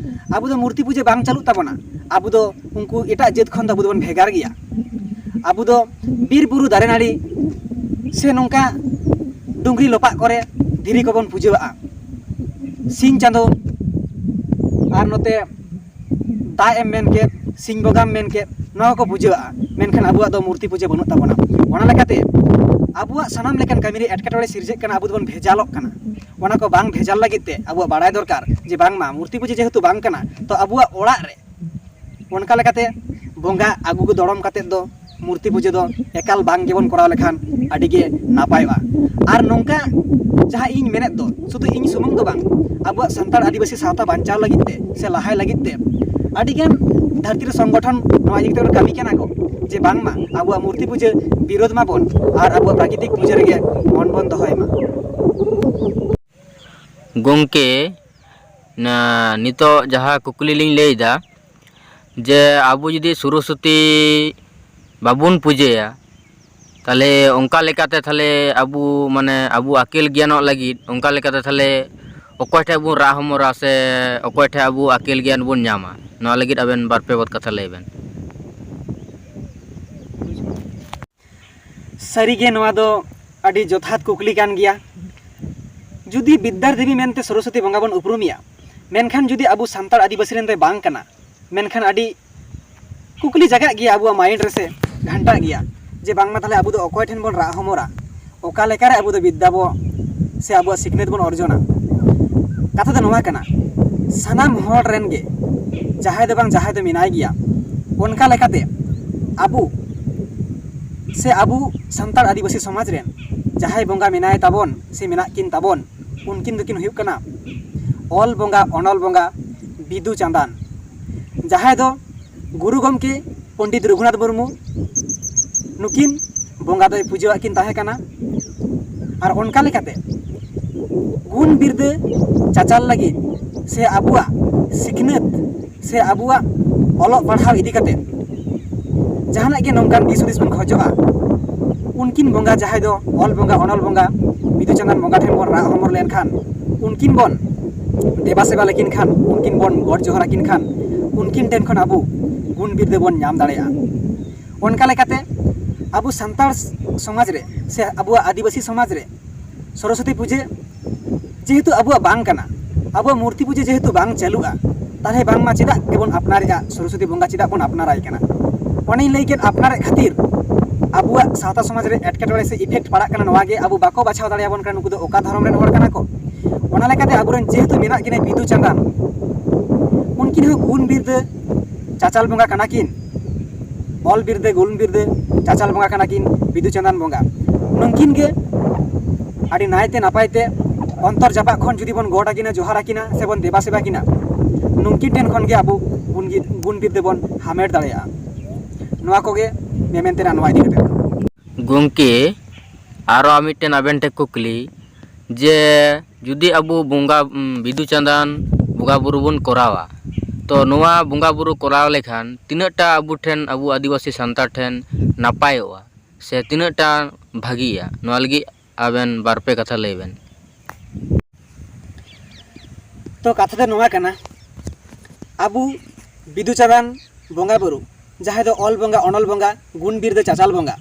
ᱟᱵᱚ ᱫᱚ ᱢᱩᱨᱛᱤ ᱯᱩᱡᱟᱹ ᱵᱟᱝ ᱪᱟᱹᱞᱩᱜ ᱛᱟᱵᱚᱱᱟ᱾ ᱟᱵᱚ ᱫᱚ ᱩᱱᱠᱩ ᱮᱴᱟᱜ ᱡᱟᱹᱛ ᱠᱷᱚᱱ ᱫᱚ ᱟᱵᱚ ᱫᱚᱵᱚᱱ ᱵᱷᱮᱜᱟᱨ ᱜᱮᱭᱟ᱾ ᱟᱵᱚ ᱫᱚ ᱵᱤᱨ ᱵᱩᱨᱩ, ᱫᱟᱨᱮ ᱱᱟᱹᱲᱤ ᱥᱮ ᱱᱚᱝᱠᱟ ᱰᱩᱝᱨᱤ ᱞᱚᱯᱟᱜ ᱠᱚᱨᱮ ᱫᱷᱤᱨᱤ ᱠᱚᱵᱚᱱ ᱯᱩᱡᱟᱹᱣᱟᱜᱼᱟ᱾ ᱥᱤᱧ ᱪᱟᱸᱫᱚ ᱟᱨ ᱱᱚᱛᱮ ᱫᱟᱜ ᱮᱢ ᱢᱮᱱ ᱠᱮᱫ, ᱥᱤᱧ ᱵᱚᱸᱜᱟᱢ ᱢᱮᱱ ᱠᱮᱫ, ᱱᱚᱣᱟ ᱠᱚ ᱯᱩᱡᱟᱹᱣᱟᱜᱼᱟ, ᱢᱮᱱᱠᱷᱟᱱ ᱟᱵᱚᱣᱟᱜ ᱫᱚ ᱢᱩᱨᱛᱤ ᱯᱩᱡᱟᱹ ᱵᱟᱹᱱᱩᱜ ᱛᱟᱵᱚᱱᱟ᱾ ᱚᱱᱟ ᱞᱮᱠᱟᱛᱮ ᱟᱵᱚᱣᱟᱜ ᱥᱟᱱᱟᱢ ᱞᱮᱠᱟᱱ ᱠᱟᱹᱢᱤ ᱨᱮ ᱮᱴᱠᱮᱴᱚᱬᱮ ᱥᱤᱨᱡᱟᱹᱜ ᱠᱟᱱᱟ, ᱟᱵᱚ ᱫᱚᱵᱚᱱ ᱵᱷᱮᱡᱟᱞᱚᱜ ᱠᱟᱱᱟ᱾ ᱚᱱᱟ ᱠᱚ ᱵᱟᱝ ᱵᱷᱮᱡᱟᱞ ᱞᱟᱹᱜᱤᱫ ᱛᱮ ᱟᱵᱚᱣᱟᱜ ᱵᱟᱲᱟᱭ ᱫᱚᱨᱠᱟᱨ ᱡᱮ ᱵᱟᱝᱢᱟ ᱢᱩᱨᱛᱤ ᱯᱩᱡᱟᱹ ᱡᱮᱦᱮᱛᱩ ᱵᱟᱝ ᱠᱟᱱᱟ, ᱛᱚ ᱟᱵᱚᱣᱟᱜ ᱚᱲᱟᱜ ᱨᱮ ᱚᱱᱠᱟ ᱞᱮᱠᱟᱛᱮ ᱵᱚᱸᱜᱟ ᱟᱹᱜᱩ ᱫᱚᱲᱚᱢ ᱠᱟᱛᱮᱫ ᱫᱚ ᱢᱩᱨᱛᱤ ᱯᱩᱡᱟᱹ ᱫᱚ ᱮᱠᱟᱞ ᱵᱟᱝ ᱜᱮᱵᱚᱱ ᱠᱚᱨᱟᱣ ᱞᱮᱠᱷᱟᱱ ᱟᱹᱰᱤ ᱜᱮ ᱱᱟᱯᱟᱭᱚᱜᱼᱟ᱾ ᱟᱨ ᱱᱚᱝᱠᱟ ᱡᱟᱦᱟᱸ ᱤᱧ ᱢᱮᱱᱮᱫ ᱫᱚ ᱥᱩᱫᱷᱩ ᱤᱧ ᱥᱩᱢᱩᱝ ᱫᱚ ᱵᱟᱝ, ᱟᱵᱚᱣᱟᱜ ᱥᱟᱱᱛᱟᱲ ᱟᱹᱫᱤᱵᱟᱹᱥᱤ ᱥᱟᱶᱛᱟ ᱵᱟᱧᱪᱟᱣ ᱞᱟᱹᱜᱤᱫ ᱛᱮ ᱥᱮ ᱞᱟᱦᱟᱭ ᱞᱟᱹᱜᱤᱫ ᱛᱮ ᱟᱹᱰᱤᱜᱟᱱ ᱫᱷᱟᱹᱨᱛᱤ ᱨᱮ ᱥᱚᱝᱜᱚᱴᱷᱚᱱ ᱱᱚᱣᱟ ᱤᱫᱤ ᱠᱟᱛᱮ ᱠᱟᱹᱢᱤ ᱠᱟᱱᱟ ᱠᱚ ᱡᱮ ᱵᱟᱝᱢᱟ ᱟᱵᱚᱣᱟᱜ ᱢᱩᱨᱛᱤ ᱯᱩᱡᱟᱹ ᱵᱤᱨᱳᱫᱷ ᱢᱟᱵᱚᱱ ᱟᱨ ᱟᱵᱚᱣᱟᱜ ᱯᱨᱟᱠᱨᱤᱛᱤᱠ ᱯᱩᱡᱟᱹ ᱨᱮᱜᱮ ᱢᱚᱱ ᱵᱚᱱ ᱫᱚᱦᱚᱭ ᱢᱟ᱾ ᱜᱚᱢᱠᱮ, ᱱᱤᱛᱚᱜ ᱡᱟᱦᱟᱸ ᱠᱩᱠᱞᱤ ᱞᱤᱧ ᱞᱟᱹᱭᱫᱟ ᱡᱮ ᱟᱵᱚ ᱡᱩᱫᱤ ᱥᱚᱨᱚᱥᱚᱛᱤ ᱵᱟᱵᱚᱱ ᱯᱩᱡᱟᱹᱭᱟ, ᱛᱟᱦᱚᱞᱮ ᱚᱱᱠᱟ ᱞᱮᱠᱟᱛᱮ ᱛᱟᱦᱚᱞᱮ ᱟᱵᱚ ᱢᱟᱱᱮ ᱟᱵᱚ ᱟᱹᱠᱤᱞ ᱜᱮᱭᱟᱱᱚᱜ ᱞᱟᱹᱜᱤᱫ ᱚᱱᱠᱟ ᱞᱮᱠᱟᱛᱮ ᱛᱟᱦᱚᱞᱮ ᱚᱠᱚᱭ ᱴᱷᱮᱱ ᱵᱚᱱ ᱨᱟᱜ ᱦᱚᱢᱚᱨᱟ ᱥᱮ ᱚᱠᱚᱭ ᱴᱷᱮᱱ ᱟᱵᱚ ᱟᱹᱠᱤᱞ ᱜᱮᱭᱟᱱ ᱵᱚᱱ ᱧᱟᱢᱟ? ᱱᱚᱣᱟ ᱞᱟᱹᱜᱤᱫ ᱟᱵᱮᱱ ᱵᱟᱨ ᱯᱮ ᱵᱟᱫ ᱠᱟᱛᱷᱟ ᱞᱟᱹᱭ ᱵᱮᱱ᱾ ᱥᱟᱹᱨᱤᱜᱮ ᱱᱚᱣᱟ ᱫᱚ ᱟᱹᱰᱤ ᱡᱚᱛᱷᱟᱛ ᱠᱩᱠᱞᱤ ᱠᱟᱱ ᱜᱮᱭᱟ᱾ ᱡᱩᱫᱤ ᱵᱤᱫᱽᱫᱟᱨ ᱫᱮᱵᱤ ᱢᱮᱱᱛᱮ ᱥᱚᱨᱚᱥᱚᱛᱤ ᱵᱚᱸᱜᱟ ᱵᱚᱱ ᱩᱯᱨᱩᱢᱮᱭᱟ, ᱢᱮᱱᱠᱷᱟᱱ ᱡᱩᱫᱤ ᱟᱵᱚ ᱥᱟᱱᱛᱟᱲ ᱟᱹᱫᱤᱵᱟᱹᱥᱤ ᱨᱮᱱ ᱫᱚᱭ ᱵᱟᱝ ᱠᱟᱱᱟ, ᱢᱮᱱᱠᱷᱟᱱ ᱟᱹᱰᱤ ᱠᱩᱠᱞᱤ ᱡᱟᱜᱟᱜ ᱜᱮᱭᱟ ᱟᱵᱚᱣᱟᱜ ᱢᱟᱭᱤᱱᱰ ᱨᱮᱥᱮ ᱜᱷᱟᱱᱴᱟᱜ ᱜᱮᱭᱟ ᱡᱮ ᱵᱟᱝᱢᱟ ᱛᱟᱦᱞᱮ ᱟᱵᱚ ᱫᱚ ᱚᱠᱚᱭ ᱴᱷᱮᱱ ᱵᱚᱱ ᱨᱟᱜ ᱦᱚᱢᱚᱨᱟ, ᱚᱠᱟ ᱞᱮᱠᱟᱨᱮ ᱟᱵᱚ ᱫᱚ ᱵᱤᱫᱽᱫᱟ ᱵᱚ ᱥᱮ ᱟᱵᱚᱣᱟᱜ ᱥᱤᱠᱷᱱᱟᱹᱛ ᱵᱚᱱ ᱚᱨᱡᱚᱱᱟ? ᱠᱟᱛᱷᱟ ᱫᱚ ᱱᱚᱣᱟ ᱠᱟᱱᱟ, ᱥᱟᱱᱟᱢ ᱦᱚᱲ ᱨᱮᱱ ᱜᱮ ᱡᱟᱦᱟᱸᱭ ᱫᱚ ᱵᱟᱝ ᱡᱟᱦᱟᱸᱭ ᱫᱚ ᱢᱮᱱᱟᱭ ᱜᱮᱭᱟ᱾ ᱚᱱᱠᱟ ᱞᱮᱠᱟᱛᱮ ᱟᱵᱚ ᱥᱮ ᱟᱵᱚ ᱥᱟᱱᱛᱟᱲ ᱟᱹᱫᱤᱵᱟᱹᱥᱤ ᱥᱚᱢᱟᱡᱽ ᱨᱮᱱ ᱡᱟᱦᱟᱸᱭ ᱵᱚᱸᱜᱟ ᱢᱮᱱᱟᱭ ᱛᱟᱵᱚᱱ ᱥᱮ ᱢᱮᱱᱟᱜ ᱠᱤᱱ ᱛᱟᱵᱚᱱ, ᱩᱱᱠᱤᱱ ᱫᱚᱠᱤᱱ ᱦᱩᱭᱩᱜ ᱠᱟᱱᱟ ᱚᱞ ᱵᱚᱸᱜᱟ, ᱚᱱᱚᱞ ᱵᱚᱸᱜᱟ ᱵᱤᱫᱩ ᱪᱟᱸᱫᱟᱱ, ᱡᱟᱦᱟᱸᱭ ᱫᱚ ᱜᱩᱨᱩ ᱜᱚᱢᱠᱮ ᱯᱚᱱᱰᱤᱛ ᱨᱚᱜᱷᱩᱱᱟᱛᱷ ᱢᱩᱨᱢᱩ ᱱᱩᱠᱤᱱ ᱵᱚᱸᱜᱟ ᱫᱚᱭ ᱯᱩᱡᱟᱹᱣᱟᱜ ᱠᱤᱱ ᱛᱟᱦᱮᱸ ᱠᱟᱱᱟ᱾ ᱟᱨ ᱚᱱᱠᱟ ᱞᱮᱠᱟᱛᱮ ᱜᱩᱱ ᱵᱤᱨᱫᱟᱹ ᱪᱟᱪᱟᱞ ᱞᱟᱹᱜᱤᱫ ᱥᱮ ᱟᱵᱚᱣᱟᱜ ᱥᱤᱠᱷᱱᱟᱹᱛ ᱥᱮ ᱟᱵᱚᱣᱟᱜ ᱚᱞᱚᱜ ᱯᱟᱲᱦᱟᱣ ᱤᱫᱤ ᱠᱟᱛᱮ ᱡᱟᱦᱟᱱᱟᱜ ᱜᱮ ᱱᱚᱝᱠᱟᱱ ᱫᱤᱥ ᱦᱩᱫᱤᱥ ᱵᱚᱱ ᱠᱷᱚᱡᱚᱜᱼᱟ, ᱩᱱᱠᱤᱱ ᱵᱚᱸᱜᱟ ᱡᱟᱦᱟᱸᱭ ᱫᱚ ᱚᱞ ᱵᱚᱸᱜᱟ, ᱚᱱᱚᱞ ᱵᱚᱸᱜᱟ ᱵᱤᱫᱩ ᱪᱟᱸᱫᱟᱱ ᱵᱚᱸᱜᱟ ᱴᱷᱮᱱ ᱵᱚᱱ ᱨᱟᱜ ᱦᱚᱢᱚᱨ ᱞᱮᱱᱠᱷᱟᱱ ᱩᱱᱠᱤᱱ ᱵᱚᱱ ᱫᱮᱵᱟ ᱥᱮᱵᱟ ᱞᱮᱠᱤᱱ ᱠᱷᱟᱱ, ᱩᱱᱠᱤᱱ ᱵᱚᱱ ᱜᱚᱰ ᱡᱚᱦᱟᱨ ᱟᱹᱠᱤᱱ ᱠᱷᱟᱱ ᱩᱱᱠᱤᱱ ᱴᱷᱮᱱ ᱠᱷᱚᱱ ᱟᱵᱚ ᱜᱩᱱ ᱵᱤᱨᱫᱟᱹ ᱵᱚᱱ ᱧᱟᱢ ᱫᱟᱲᱮᱭᱟᱜᱼᱟ᱾ ᱚᱱᱠᱟ ᱞᱮᱠᱟᱛᱮ ᱟᱵᱚ ᱥᱟᱱᱛᱟᱲ ᱥᱚᱢᱟᱡᱽ ᱨᱮ ᱥᱮ ᱟᱵᱚᱣᱟᱜ ᱟᱹᱫᱤᱵᱟᱹᱥᱤ ᱥᱚᱢᱟᱡᱽ ᱨᱮ ᱥᱚᱨᱚᱥᱚᱛᱤ ᱯᱩᱡᱟᱹ ᱡᱮᱦᱮᱛᱩ ᱟᱵᱚᱣᱟᱜ ᱵᱟᱝ ᱠᱟᱱᱟ, ᱟᱵᱚᱣᱟᱜ ᱢᱩᱨᱛᱤ ᱯᱩᱡᱟᱹ ᱡᱮᱦᱮᱛᱩ ᱵᱟᱝ ᱪᱟᱹᱞᱩᱜᱼᱟ, ᱛᱟᱦᱚᱞᱮ ᱵᱟᱝᱢᱟ ᱪᱮᱫᱟᱜ ᱜᱮᱵᱚᱱ ᱟᱯᱱᱟᱨᱮᱜᱼᱟ? ᱥᱚᱨᱚᱥᱚᱛᱤ ᱵᱚᱸᱜᱟ ᱪᱮᱫᱟᱜ ᱵᱚᱱ ᱟᱯᱱᱟᱨᱟᱭ ᱠᱟᱱᱟ? ᱚᱱᱮᱧ ᱞᱟᱹᱭ ᱠᱮᱫ, ᱟᱯᱱᱟᱨᱮᱫ ᱠᱷᱟᱹᱛᱤᱨ ᱟᱵᱚᱣᱟᱜ ᱥᱟᱶᱛᱟ ᱥᱚᱢᱟᱡᱽ ᱨᱮ ᱮᱴᱠᱮᱴᱚᱬᱮ ᱥᱮ ᱤᱯᱷᱮᱠᱴ ᱯᱟᱲᱟᱜ ᱠᱟᱱᱟ᱾ ᱱᱚᱣᱟ ᱜᱮ ᱟᱵᱚ ᱵᱟᱠᱚ ᱵᱟᱪᱷᱟᱣ ᱫᱟᱲᱮᱭᱟᱵᱚᱱ ᱠᱟᱱᱟ ᱱᱩᱠᱩ ᱫᱚ ᱚᱠᱟ ᱫᱷᱚᱨᱚᱢ ᱨᱮᱱ ᱦᱚᱲ ᱠᱟᱱᱟ ᱠᱚ᱾ ᱚᱱᱟ ᱞᱮᱠᱟᱛᱮ ᱟᱵᱚᱨᱮᱱ ᱡᱮᱦᱮᱛᱩ ᱢᱮᱱᱟᱜ ᱠᱤᱱᱟ ᱵᱤᱫᱩ ᱪᱟᱸᱫᱟᱱ, ᱩᱱᱠᱤᱱ ᱦᱚᱸ ᱜᱩᱱ ᱵᱤᱨᱫᱟᱹ ᱪᱟᱪᱟᱞ ᱵᱚᱸᱜᱟ ᱠᱟᱱᱟ ᱠᱤᱱ᱾ ᱚᱞ ᱵᱤᱨᱫᱟᱹ, ᱜᱩᱱ ᱵᱤᱨᱫᱟᱹ ᱪᱟᱪᱟᱞ ᱵᱚᱸᱜᱟ ᱠᱟᱱᱟ ᱠᱤᱱ ᱵᱤᱫᱩ ᱪᱟᱸᱫᱟᱱ ᱵᱚᱸᱜᱟ᱾ ᱱᱩᱠᱤᱱ ᱜᱮ ᱟᱹᱰᱤ ᱱᱟᱭᱛᱮ ᱱᱟᱯᱟᱭ ᱛᱮ ᱚᱱᱛᱚᱨ ᱡᱟᱯᱟᱜ ᱠᱷᱚᱱ ᱡᱩᱫᱤ ᱵᱚᱱ ᱜᱚᱰ ᱟᱹᱠᱤᱱᱟ, ᱡᱚᱦᱟᱨ ᱟᱹᱠᱤᱱᱟ ᱥᱮᱵᱚᱱ ᱫᱮᱵᱟ ᱥᱮᱵᱟ ᱠᱤᱱᱟ, ᱱᱩᱠᱤᱱ ᱴᱷᱮᱱ ᱠᱷᱚᱱ ᱜᱮ ᱟᱵᱚ ᱜᱩᱱ ᱜᱤ-, ᱜᱩᱱ ᱵᱤᱨᱫᱟᱹ ᱵᱚᱱ ᱦᱟᱢᱮᱴ ᱫᱟᱲᱮᱭᱟᱜᱼᱟ᱾ ᱱᱚᱣᱟ ᱠᱚᱜᱮ ᱢᱮᱢᱮᱱ ᱛᱮᱱᱟᱜ ᱱᱚᱣᱟ ᱤᱫᱤ ᱠᱟᱛᱮ ᱫᱚ᱾ ᱜᱚᱢᱠᱮ, ᱟᱨᱚ ᱢᱤᱫᱴᱮᱱ ᱟᱵᱮᱱ ᱴᱷᱮᱱ ᱠᱩᱠᱞᱤ, ᱡᱮ ᱡᱩᱫᱤ ᱟᱵᱚ ᱵᱚᱸᱜᱟ, ᱩᱢ, ᱵᱤᱫᱩ ᱪᱟᱸᱫᱟᱱ ᱵᱚᱸᱜᱟ ᱵᱩᱨᱩ ᱵᱚᱱ ᱠᱚᱨᱟᱣᱟ, ᱛᱚ ᱱᱚᱣᱟ ᱵᱚᱸᱜᱟ ᱵᱩᱨᱩ ᱠᱚᱨᱟᱣ ᱞᱮᱠᱷᱟᱱ ᱛᱤᱱᱟᱹᱜ ᱴᱟ ᱟᱵᱚ ᱴᱷᱮᱱ, ᱟᱵᱚ ᱟᱹᱫᱤᱵᱟᱹᱥᱤ ᱥᱟᱱᱛᱟᱲ ᱴᱷᱮᱱ ᱱᱟᱯᱟᱭᱚᱜᱼᱟ ᱥᱮ ᱛᱤᱱᱟᱹᱜ ᱴᱟ ᱵᱷᱟᱹᱜᱤᱭᱟ? ᱱᱚᱣᱟ ᱞᱟᱹᱜᱤᱫ ᱟᱵᱮᱱ ᱵᱟᱨ ᱯᱮ ᱠᱟᱛᱷᱟ ᱞᱟᱹᱭ ᱵᱮᱱ᱾ ᱛᱚ ᱠᱟᱛᱷᱟ ᱫᱚ ᱱᱚᱣᱟ ᱠᱟᱱᱟ, ᱟᱵᱚ ᱵᱤᱫᱩ ᱪᱟᱸᱫᱟᱱ ᱵᱚᱸᱜᱟ ᱵᱩᱨᱩ, ᱡᱟᱦᱟᱸᱭ ᱫᱚ ᱚᱞ ᱵᱚᱸᱜᱟ, ᱚᱱᱚᱞ ᱵᱚᱸᱜᱟ, ᱜᱩᱱ ᱵᱤᱨᱫᱟᱹ ᱪᱟᱪᱟᱞ ᱵᱚᱸᱜᱟ,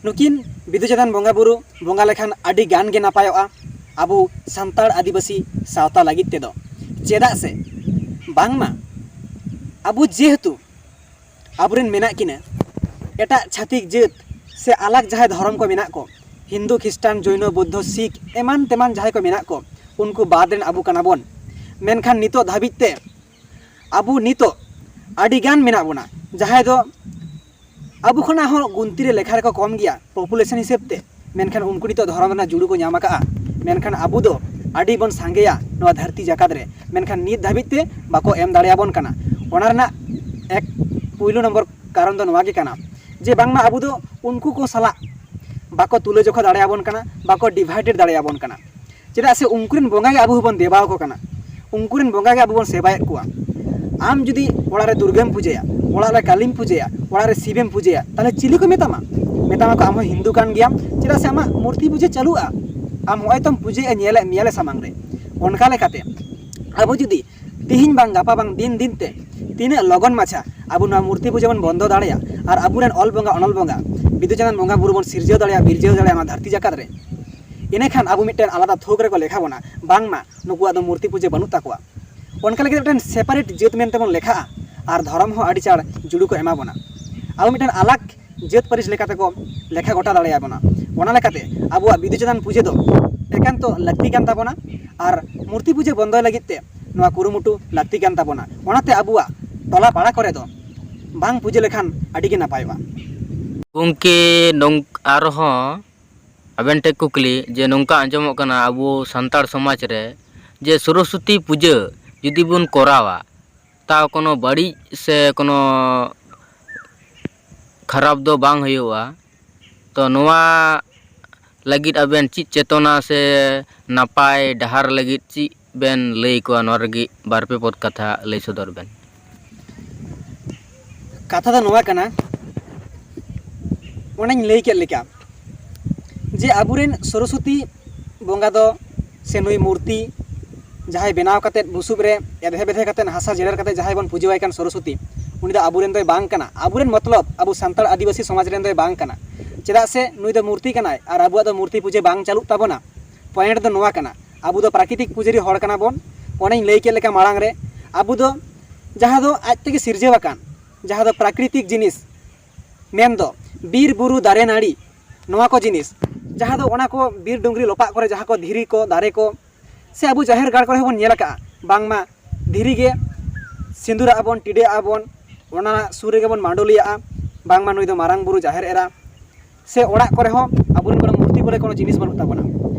ᱱᱩᱠᱤᱱ ᱵᱤᱫᱩ ᱪᱟᱸᱫᱟᱱ ᱵᱚᱸᱜᱟ ᱵᱩᱨᱩ ᱵᱚᱸᱜᱟ ᱞᱮᱠᱷᱟᱱ ᱟᱹᱰᱤ ᱜᱟᱱ ᱜᱮ ᱱᱟᱯᱟᱭᱚᱜᱼᱟ ᱟᱵᱚ ᱥᱟᱱᱛᱟᱲ ᱟᱹᱫᱤᱵᱟᱹᱥᱤ ᱥᱟᱶᱛᱟ ᱞᱟᱹᱜᱤᱫ ᱛᱮᱫᱚ᱾ ᱪᱮᱫᱟᱜ ᱥᱮ ᱵᱟᱝᱢᱟ ᱟᱵᱚ ᱡᱮᱦᱮᱛᱩ ᱟᱵᱚᱨᱮᱱ ᱢᱮᱱᱟᱜ ᱠᱤᱱᱟ ᱮᱴᱟᱜ ᱪᱷᱟᱹᱛᱤᱠ ᱡᱟᱹᱛ ᱥᱮ ᱟᱞᱟᱜᱽ ᱡᱟᱦᱟᱸᱭ ᱫᱷᱚᱨᱚᱢ ᱠᱚ ᱢᱮᱱᱟᱜ ᱠᱚ, ᱦᱤᱱᱫᱩ, ᱠᱷᱨᱤᱥᱴᱟᱱ, ᱡᱚᱭᱱᱚ, ᱵᱩᱫᱽᱫᱷᱚ, ᱥᱤᱠᱷ, ᱮᱢᱟᱱ ᱛᱮᱢᱟᱱ ᱡᱟᱦᱟᱸᱭ ᱠᱚ ᱢᱮᱱᱟᱜ ᱠᱚ, ᱩᱱᱠᱩ ᱵᱟᱫᱽ ᱨᱮᱱ ᱟᱵᱚ ᱠᱟᱱᱟ ᱵᱚᱱ᱾ ᱢᱮᱱᱠᱷᱟᱱ ᱱᱤᱛᱚᱜ ᱫᱷᱟᱹᱵᱤᱡ ᱛᱮ ᱟᱵᱚ ᱱᱤᱛᱚᱜ ᱟᱹᱰᱤ ᱜᱟᱱ ᱢᱮᱱᱟᱜ ᱵᱚᱱᱟ, ᱡᱟᱦᱟᱸᱭ ᱫᱚ ᱟᱵᱚ ᱠᱷᱚᱱᱟᱜ ᱦᱚᱸ ᱜᱩᱱᱛᱤ ᱨᱮ ᱞᱮᱠᱷᱟ ᱨᱮᱠᱚ ᱠᱚᱢ ᱜᱮᱭᱟ ᱯᱚᱯᱩᱞᱮᱥᱚᱱ ᱦᱤᱥᱟᱹᱵ ᱛᱮ᱾ ᱢᱮᱱᱠᱷᱟᱱ ᱩᱱᱠᱩ ᱱᱤᱛᱚᱜ ᱫᱷᱚᱨᱚᱢ ᱨᱮᱱᱟᱜ ᱡᱩᱲᱩ ᱠᱚ ᱧᱟᱢ ᱟᱠᱟᱫᱼᱟ᱾ ᱢᱮᱱᱠᱷᱟᱱ ᱟᱵᱚ ᱫᱚ ᱟᱹᱰᱤ ᱵᱚᱱ ᱥᱟᱸᱜᱮᱭᱟ ᱱᱚᱣᱟ ᱫᱷᱟᱹᱨᱛᱤ ᱡᱟᱠᱟᱛ ᱨᱮ᱾ ᱢᱮᱱᱠᱷᱟᱱ ᱱᱤᱛ ᱫᱷᱟᱹᱵᱤᱡ ᱛᱮ ᱵᱟᱠᱚ ᱮᱢ ᱫᱟᱲᱮᱭᱟᱵᱚᱱ ᱠᱟᱱᱟ᱾ ᱚᱱᱟ ᱨᱮᱱᱟᱜ ᱮᱠ ᱯᱩᱭᱞᱩ ᱱᱚᱢᱵᱚᱨ ᱠᱟᱨᱚᱱ ᱫᱚ ᱱᱚᱣᱟ ᱜᱮ ᱠᱟᱱᱟ, ᱡᱮ ᱵᱟᱝᱢᱟ ᱟᱵᱚ ᱫᱚ ᱩᱱᱠᱩ ᱠᱚ ᱥᱟᱞᱟᱜ ᱵᱟᱠᱚ ᱛᱩᱞᱟᱹᱡᱚᱠᱷᱟ ᱫᱟᱲᱮᱭᱟᱵᱚᱱ ᱠᱟᱱᱟ, ᱵᱟᱠᱚ ᱰᱤᱵᱷᱟᱭᱰᱮᱰ ᱫᱟᱲᱮᱭᱟᱵᱚᱱ ᱠᱟᱱᱟ᱾ ᱪᱮᱫᱟᱜ ᱥᱮ ᱩᱱᱠᱩ ᱨᱮᱱ ᱵᱚᱸᱜᱟ ᱜᱮ ᱟᱵᱚ ᱦᱚᱸᱵᱚᱱ ᱫᱮᱵᱟ ᱟᱠᱚ ᱠᱟᱱᱟ, ᱩᱱᱠᱩ ᱨᱮᱱ ᱵᱚᱸᱜᱟ ᱜᱮ ᱟᱵᱚ ᱵᱚᱱ ᱥᱮᱵᱟᱭᱮᱫ ᱠᱚᱣᱟ᱾ ᱟᱢ ᱡᱩᱫᱤ ᱚᱲᱟᱜ ᱨᱮ ᱫᱩᱨᱜᱟᱹᱢ ᱯᱩᱡᱟᱹᱭᱟ, ᱚᱲᱟᱜ ᱨᱮ ᱠᱟᱹᱞᱤᱢ ᱯᱩᱡᱟᱹᱭᱟ, ᱚᱲᱟᱜ ᱨᱮ ᱥᱤᱵᱮᱢ ᱯᱩᱡᱟᱹᱭᱟ, ᱛᱟᱦᱚᱞᱮ ᱪᱤᱞᱤ ᱠᱚ ᱢᱮᱛᱟᱢᱟ? ᱢᱮᱛᱟᱢᱟᱠᱚ ᱟᱢ ᱦᱚᱸ ᱦᱤᱱᱫᱩ ᱠᱟᱱ ᱜᱮᱭᱟᱢ, ᱪᱮᱫᱟᱜ ᱥᱮ ᱟᱢᱟᱜ ᱢᱩᱨᱛᱤ ᱯᱩᱡᱟᱹ ᱪᱟᱹᱞᱩᱜᱼᱟ᱾ ᱟᱢ ᱦᱚᱸᱜᱼᱚᱭ ᱛᱚᱢ ᱯᱩᱡᱟᱹᱭᱮᱫᱼᱟ, ᱧᱮᱞᱮᱫ ᱢᱮᱭᱟᱞᱮ ᱥᱟᱢᱟᱝ ᱨᱮ᱾ ᱚᱱᱠᱟ ᱞᱮᱠᱟᱛᱮ ᱟᱵᱚ ᱡᱩᱫᱤ ᱛᱤᱦᱤᱧ ᱵᱟᱝ ᱜᱟᱯᱟ ᱵᱟᱝ ᱫᱤᱱ ᱫᱤᱱ ᱛᱮ ᱛᱤᱱᱟᱹᱜ ᱞᱚᱜᱚᱱ ᱢᱟᱪᱷᱟ ᱟᱵᱚ ᱱᱚᱣᱟ ᱢᱩᱨᱛᱤ ᱯᱩᱡᱟᱹ ᱵᱚᱱ ᱵᱚᱱᱫᱚ ᱫᱟᱲᱮᱭᱟᱜᱼᱟ ᱟᱨ ᱟᱵᱚᱨᱮᱱ ᱚᱞ ᱵᱚᱸᱜᱟ, ᱚᱱᱚᱞ ᱵᱚᱸᱜᱟ, ᱵᱤᱫᱩ ᱪᱟᱸᱫᱟᱱ ᱵᱚᱸᱜᱟ ᱵᱩᱨᱩ ᱵᱚᱱ ᱥᱤᱨᱡᱟᱹᱣ ᱫᱟᱲᱮᱭᱟᱜᱼᱟ, ᱵᱤᱨᱡᱟᱹᱣ ᱫᱟᱲᱮᱭᱟᱜᱼᱟ ᱱᱚᱣᱟ ᱫᱷᱟᱹᱨᱛᱤ ᱡᱟᱠᱟᱛ ᱨᱮ, ᱤᱱᱟᱹᱠᱷᱟᱱ ᱟᱵᱚ ᱢᱤᱫᱴᱮᱱ ᱟᱞᱟᱫᱟ ᱛᱷᱳᱠ ᱨᱮᱠᱚ ᱞᱮᱠᱷᱟ ᱵᱚᱱᱟ, ᱵᱟᱝᱢᱟ ᱱᱩᱠᱩᱣᱟᱜ ᱫᱚ ᱢᱩᱨᱛᱤ ᱯᱩᱡᱟᱹ ᱵᱟᱹᱱᱩᱜ ᱛᱟᱠᱚᱣᱟ᱾ ᱚᱱᱠᱟ ᱞᱮᱠᱟᱛᱮ ᱢᱤᱫᱴᱮᱱ ᱥᱮᱯᱟᱨᱮᱴ ᱡᱟᱹᱛ ᱢᱮᱱᱛᱮ ᱵᱚᱱ ᱞᱮᱠᱷᱟᱜᱼᱟ ᱟᱨ ᱫᱷᱚᱨᱚᱢ ᱦᱚᱸ ᱟᱹᱰᱤ ᱪᱟᱬ ᱡᱩᱲᱩ ᱠᱚ ᱮᱢᱟ ᱵᱚᱱᱟ᱾ ᱟᱵᱚ ᱢᱤᱫᱴᱮᱱ ᱟᱞᱟᱜᱽ ᱡᱟᱹᱛ ᱯᱟᱹᱨᱤᱥ ᱞᱮᱠᱟᱛᱮ ᱠᱚ ᱞᱮᱠᱷᱟ ᱜᱚᱴᱟ ᱫᱟᱲᱮᱭᱟᱵᱚᱱᱟ᱾ ᱚᱱᱟ ᱞᱮᱠᱟᱛᱮ ᱟᱵᱚᱣᱟᱜ ᱵᱤᱫᱩ ᱪᱟᱸᱫᱟᱱ ᱯᱩᱡᱟᱹ ᱫᱚ ᱮᱠᱟᱱᱛᱚ ᱞᱟᱹᱠᱛᱤ ᱠᱟᱱ ᱛᱟᱵᱚᱱᱟ᱾ ᱟᱨ ᱢᱩᱨᱛᱤ ᱯᱩᱡᱟᱹ ᱵᱚᱱᱫᱚᱭ ᱞᱟᱹᱜᱤᱫ ᱛᱮ ᱱᱚᱣᱟ ᱠᱩᱨᱩᱢᱩᱴᱩ ᱞᱟᱹᱠᱛᱤ ᱠᱟᱱ ᱛᱟᱵᱚᱱᱟ᱾ ᱚᱱᱟᱛᱮ ᱟᱵᱚᱣᱟᱜ ᱴᱚᱞᱟ ᱯᱟᱲᱟ ᱠᱚᱨᱮ ᱫᱚ ᱵᱟᱝ ᱯᱩᱡᱟᱹ ᱞᱮᱠᱷᱟᱱ ᱟᱹᱰᱤ ᱜᱮ ᱱᱟᱯᱟᱭᱚᱜᱼᱟ᱾ ᱜᱚᱢᱠᱮ, ᱱᱚᱝ-, ᱟᱨᱦᱚᱸ ᱟᱵᱮᱱ ᱴᱷᱮᱱ ᱠᱩᱠᱞᱤ, ᱡᱮ ᱱᱚᱝᱠᱟ ᱟᱸᱡᱚᱢᱚᱜ ᱠᱟᱱᱟ ᱟᱵᱚ ᱥᱟᱱᱛᱟᱲ ᱥᱚᱢᱟᱡᱽ ᱨᱮ ᱡᱮ ᱥᱚᱨᱚᱥᱚᱛᱤ ᱯᱩᱡᱟᱹ ᱡᱩᱫᱤ ᱵᱚᱱ ᱠᱚᱨᱟᱣᱟ, ᱛᱟᱣ ᱠᱳᱱᱳ ᱵᱟᱹᱲᱤᱡ ᱥᱮ ᱠᱳᱱᱳ ᱠᱷᱟᱨᱟᱯ ᱫᱚ ᱵᱟᱝ ᱦᱩᱭᱩᱜᱼᱟ᱾ ᱛᱚ ᱱᱚᱣᱟ ᱞᱟᱹᱜᱤᱫ ᱟᱵᱮᱱ ᱪᱮᱫ ᱪᱮᱛᱚᱱᱟ ᱥᱮ ᱱᱟᱯᱟᱭ ᱰᱟᱦᱟᱨ ᱞᱟᱹᱜᱤᱫ ᱪᱮᱫ ᱵᱮᱱ ᱞᱟᱹᱭ ᱠᱚᱣᱟ? ᱱᱚᱣᱟ ᱞᱟᱹᱜᱤᱫ ᱵᱟᱨ ᱯᱮ ᱯᱚᱫ ᱠᱟᱛᱷᱟ ᱞᱟᱹᱭ ᱥᱚᱫᱚᱨ ᱵᱮᱱ᱾ ᱠᱟᱛᱷᱟ ᱫᱚ ᱱᱚᱣᱟ ᱠᱟᱱᱟ, ᱚᱱᱮᱧ ᱞᱟᱹᱭ ᱠᱮᱫ ᱞᱮᱠᱟ, ᱡᱮ ᱟᱵᱚᱨᱮᱱ ᱥᱚᱨᱚᱥᱚᱛᱤ ᱵᱚᱸᱜᱟ ᱫᱚ ᱥᱮ ᱱᱩᱭ ᱢᱩᱨᱛᱤ ᱡᱟᱦᱟᱸᱭ ᱵᱮᱱᱟᱣ ᱠᱟᱛᱮᱫ ᱵᱩᱥᱩᱵ ᱨᱮ ᱮᱫᱷᱮ ᱵᱮᱫᱷᱮ ᱠᱟᱛᱮᱫ ᱦᱟᱥᱟ ᱡᱮᱨᱮᱲ ᱠᱟᱛᱮᱫ ᱡᱟᱦᱟᱸᱭ ᱵᱚᱱ ᱯᱩᱡᱟᱹᱣᱟᱭ ᱠᱟᱱ ᱥᱚᱨᱚᱥᱚᱛᱤ, ᱩᱱᱤ ᱫᱚ ᱟᱵᱚᱨᱮᱱ ᱫᱚᱭ ᱵᱟᱝ ᱠᱟᱱᱟ᱾ ᱟᱵᱚᱨᱮᱱ ᱢᱚᱛᱞᱚᱵ ᱟᱵᱚ ᱥᱟᱱᱛᱟᱲ ᱟᱹᱫᱤᱵᱟᱹᱥᱤ ᱥᱚᱢᱟᱡᱽ ᱨᱮᱱ ᱫᱚᱭ ᱵᱟᱝ ᱠᱟᱱᱟ, ᱪᱮᱫᱟᱜ ᱥᱮ ᱱᱩᱭ ᱫᱚ ᱢᱩᱨᱛᱤ ᱠᱟᱱᱟᱭ ᱟᱨ ᱟᱵᱚᱣᱟᱜ ᱫᱚ ᱢᱩᱨᱛᱤ ᱯᱩᱡᱟᱹ ᱵᱟᱝ ᱪᱟᱹᱞᱩᱜ ᱛᱟᱵᱚᱱᱟ᱾ ᱯᱚᱭᱮᱱᱴ ᱫᱚ ᱱᱚᱣᱟ ᱠᱟᱱᱟ, ᱟᱵᱚ ᱫᱚ ᱯᱨᱟᱠᱨᱤᱛᱤᱠ ᱯᱩᱡᱟᱹᱨᱤ ᱦᱚᱲ ᱠᱟᱱᱟ ᱵᱚᱱ᱾ ᱚᱱᱮᱧ ᱞᱟᱹᱭ ᱠᱮᱫ ᱞᱮᱠᱟ ᱢᱟᱲᱟᱝ ᱨᱮ, ᱟᱵᱚ ᱫᱚ ᱡᱟᱦᱟᱸ ᱫᱚ ᱟᱡ ᱛᱮᱜᱮ ᱥᱤᱨᱡᱟᱹᱣ ᱟᱠᱟᱱ, ᱡᱟᱦᱟᱸ ᱫᱚ ᱯᱨᱟᱠᱨᱤᱛᱤᱠ ᱡᱤᱱᱤᱥ, ᱢᱮᱱᱫᱚ ᱵᱤᱨ ᱵᱩᱨᱩ ᱫᱟᱨᱮ ᱱᱟᱹᱲᱤ, ᱱᱚᱣᱟ ᱠᱚ ᱡᱤᱱᱤᱥ, ᱡᱟᱦᱟᱸ ᱫᱚ ᱚᱱᱟ ᱠᱚ ᱵᱤᱨ ᱰᱩᱝᱨᱤ ᱞᱚᱯᱟᱜ ᱠᱚᱨᱮ ᱡᱟᱦᱟᱸ ᱠᱚ ᱫᱷᱤᱨᱤ ᱠᱚ, ᱫᱟᱨᱮ ᱠᱚ, ᱥᱮ ᱟᱵᱚ ᱡᱟᱦᱮᱨ ᱜᱟᱲ ᱠᱚᱨᱮ ᱦᱚᱸᱵᱚᱱ ᱧᱮᱞ ᱟᱠᱟᱜᱼᱟ, ᱵᱟᱝᱢᱟ ᱫᱷᱤᱨᱤ ᱜᱮ ᱥᱤᱸᱫᱩᱨᱟᱜᱼᱟ ᱵᱚᱱ, ᱴᱤᱰᱟᱹᱜ ᱟᱵᱚᱱ, ᱚᱱᱟ ᱥᱩᱨ ᱨᱮᱜᱮ ᱵᱚᱱ ᱢᱟᱰᱚᱞᱤᱭᱟᱜᱼᱟ, ᱵᱟᱝᱢᱟ ᱱᱩᱭ ᱫᱚ ᱢᱟᱨᱟᱝ ᱵᱩᱨᱩ ᱡᱟᱦᱮᱨ ᱮᱨᱟ᱾ ᱥᱮ ᱚᱲᱟᱜ ᱠᱚᱨᱮ ᱦᱚᱸ ᱟᱵᱚᱨᱮᱱ ᱠᱳᱱᱳ ᱢᱩᱨᱛᱤ ᱵᱚᱞᱮ ᱠᱳᱱᱳ ᱡᱤᱱᱤᱥ ᱵᱟᱹᱱᱩᱜ ᱛᱟᱵᱚᱱᱟ᱾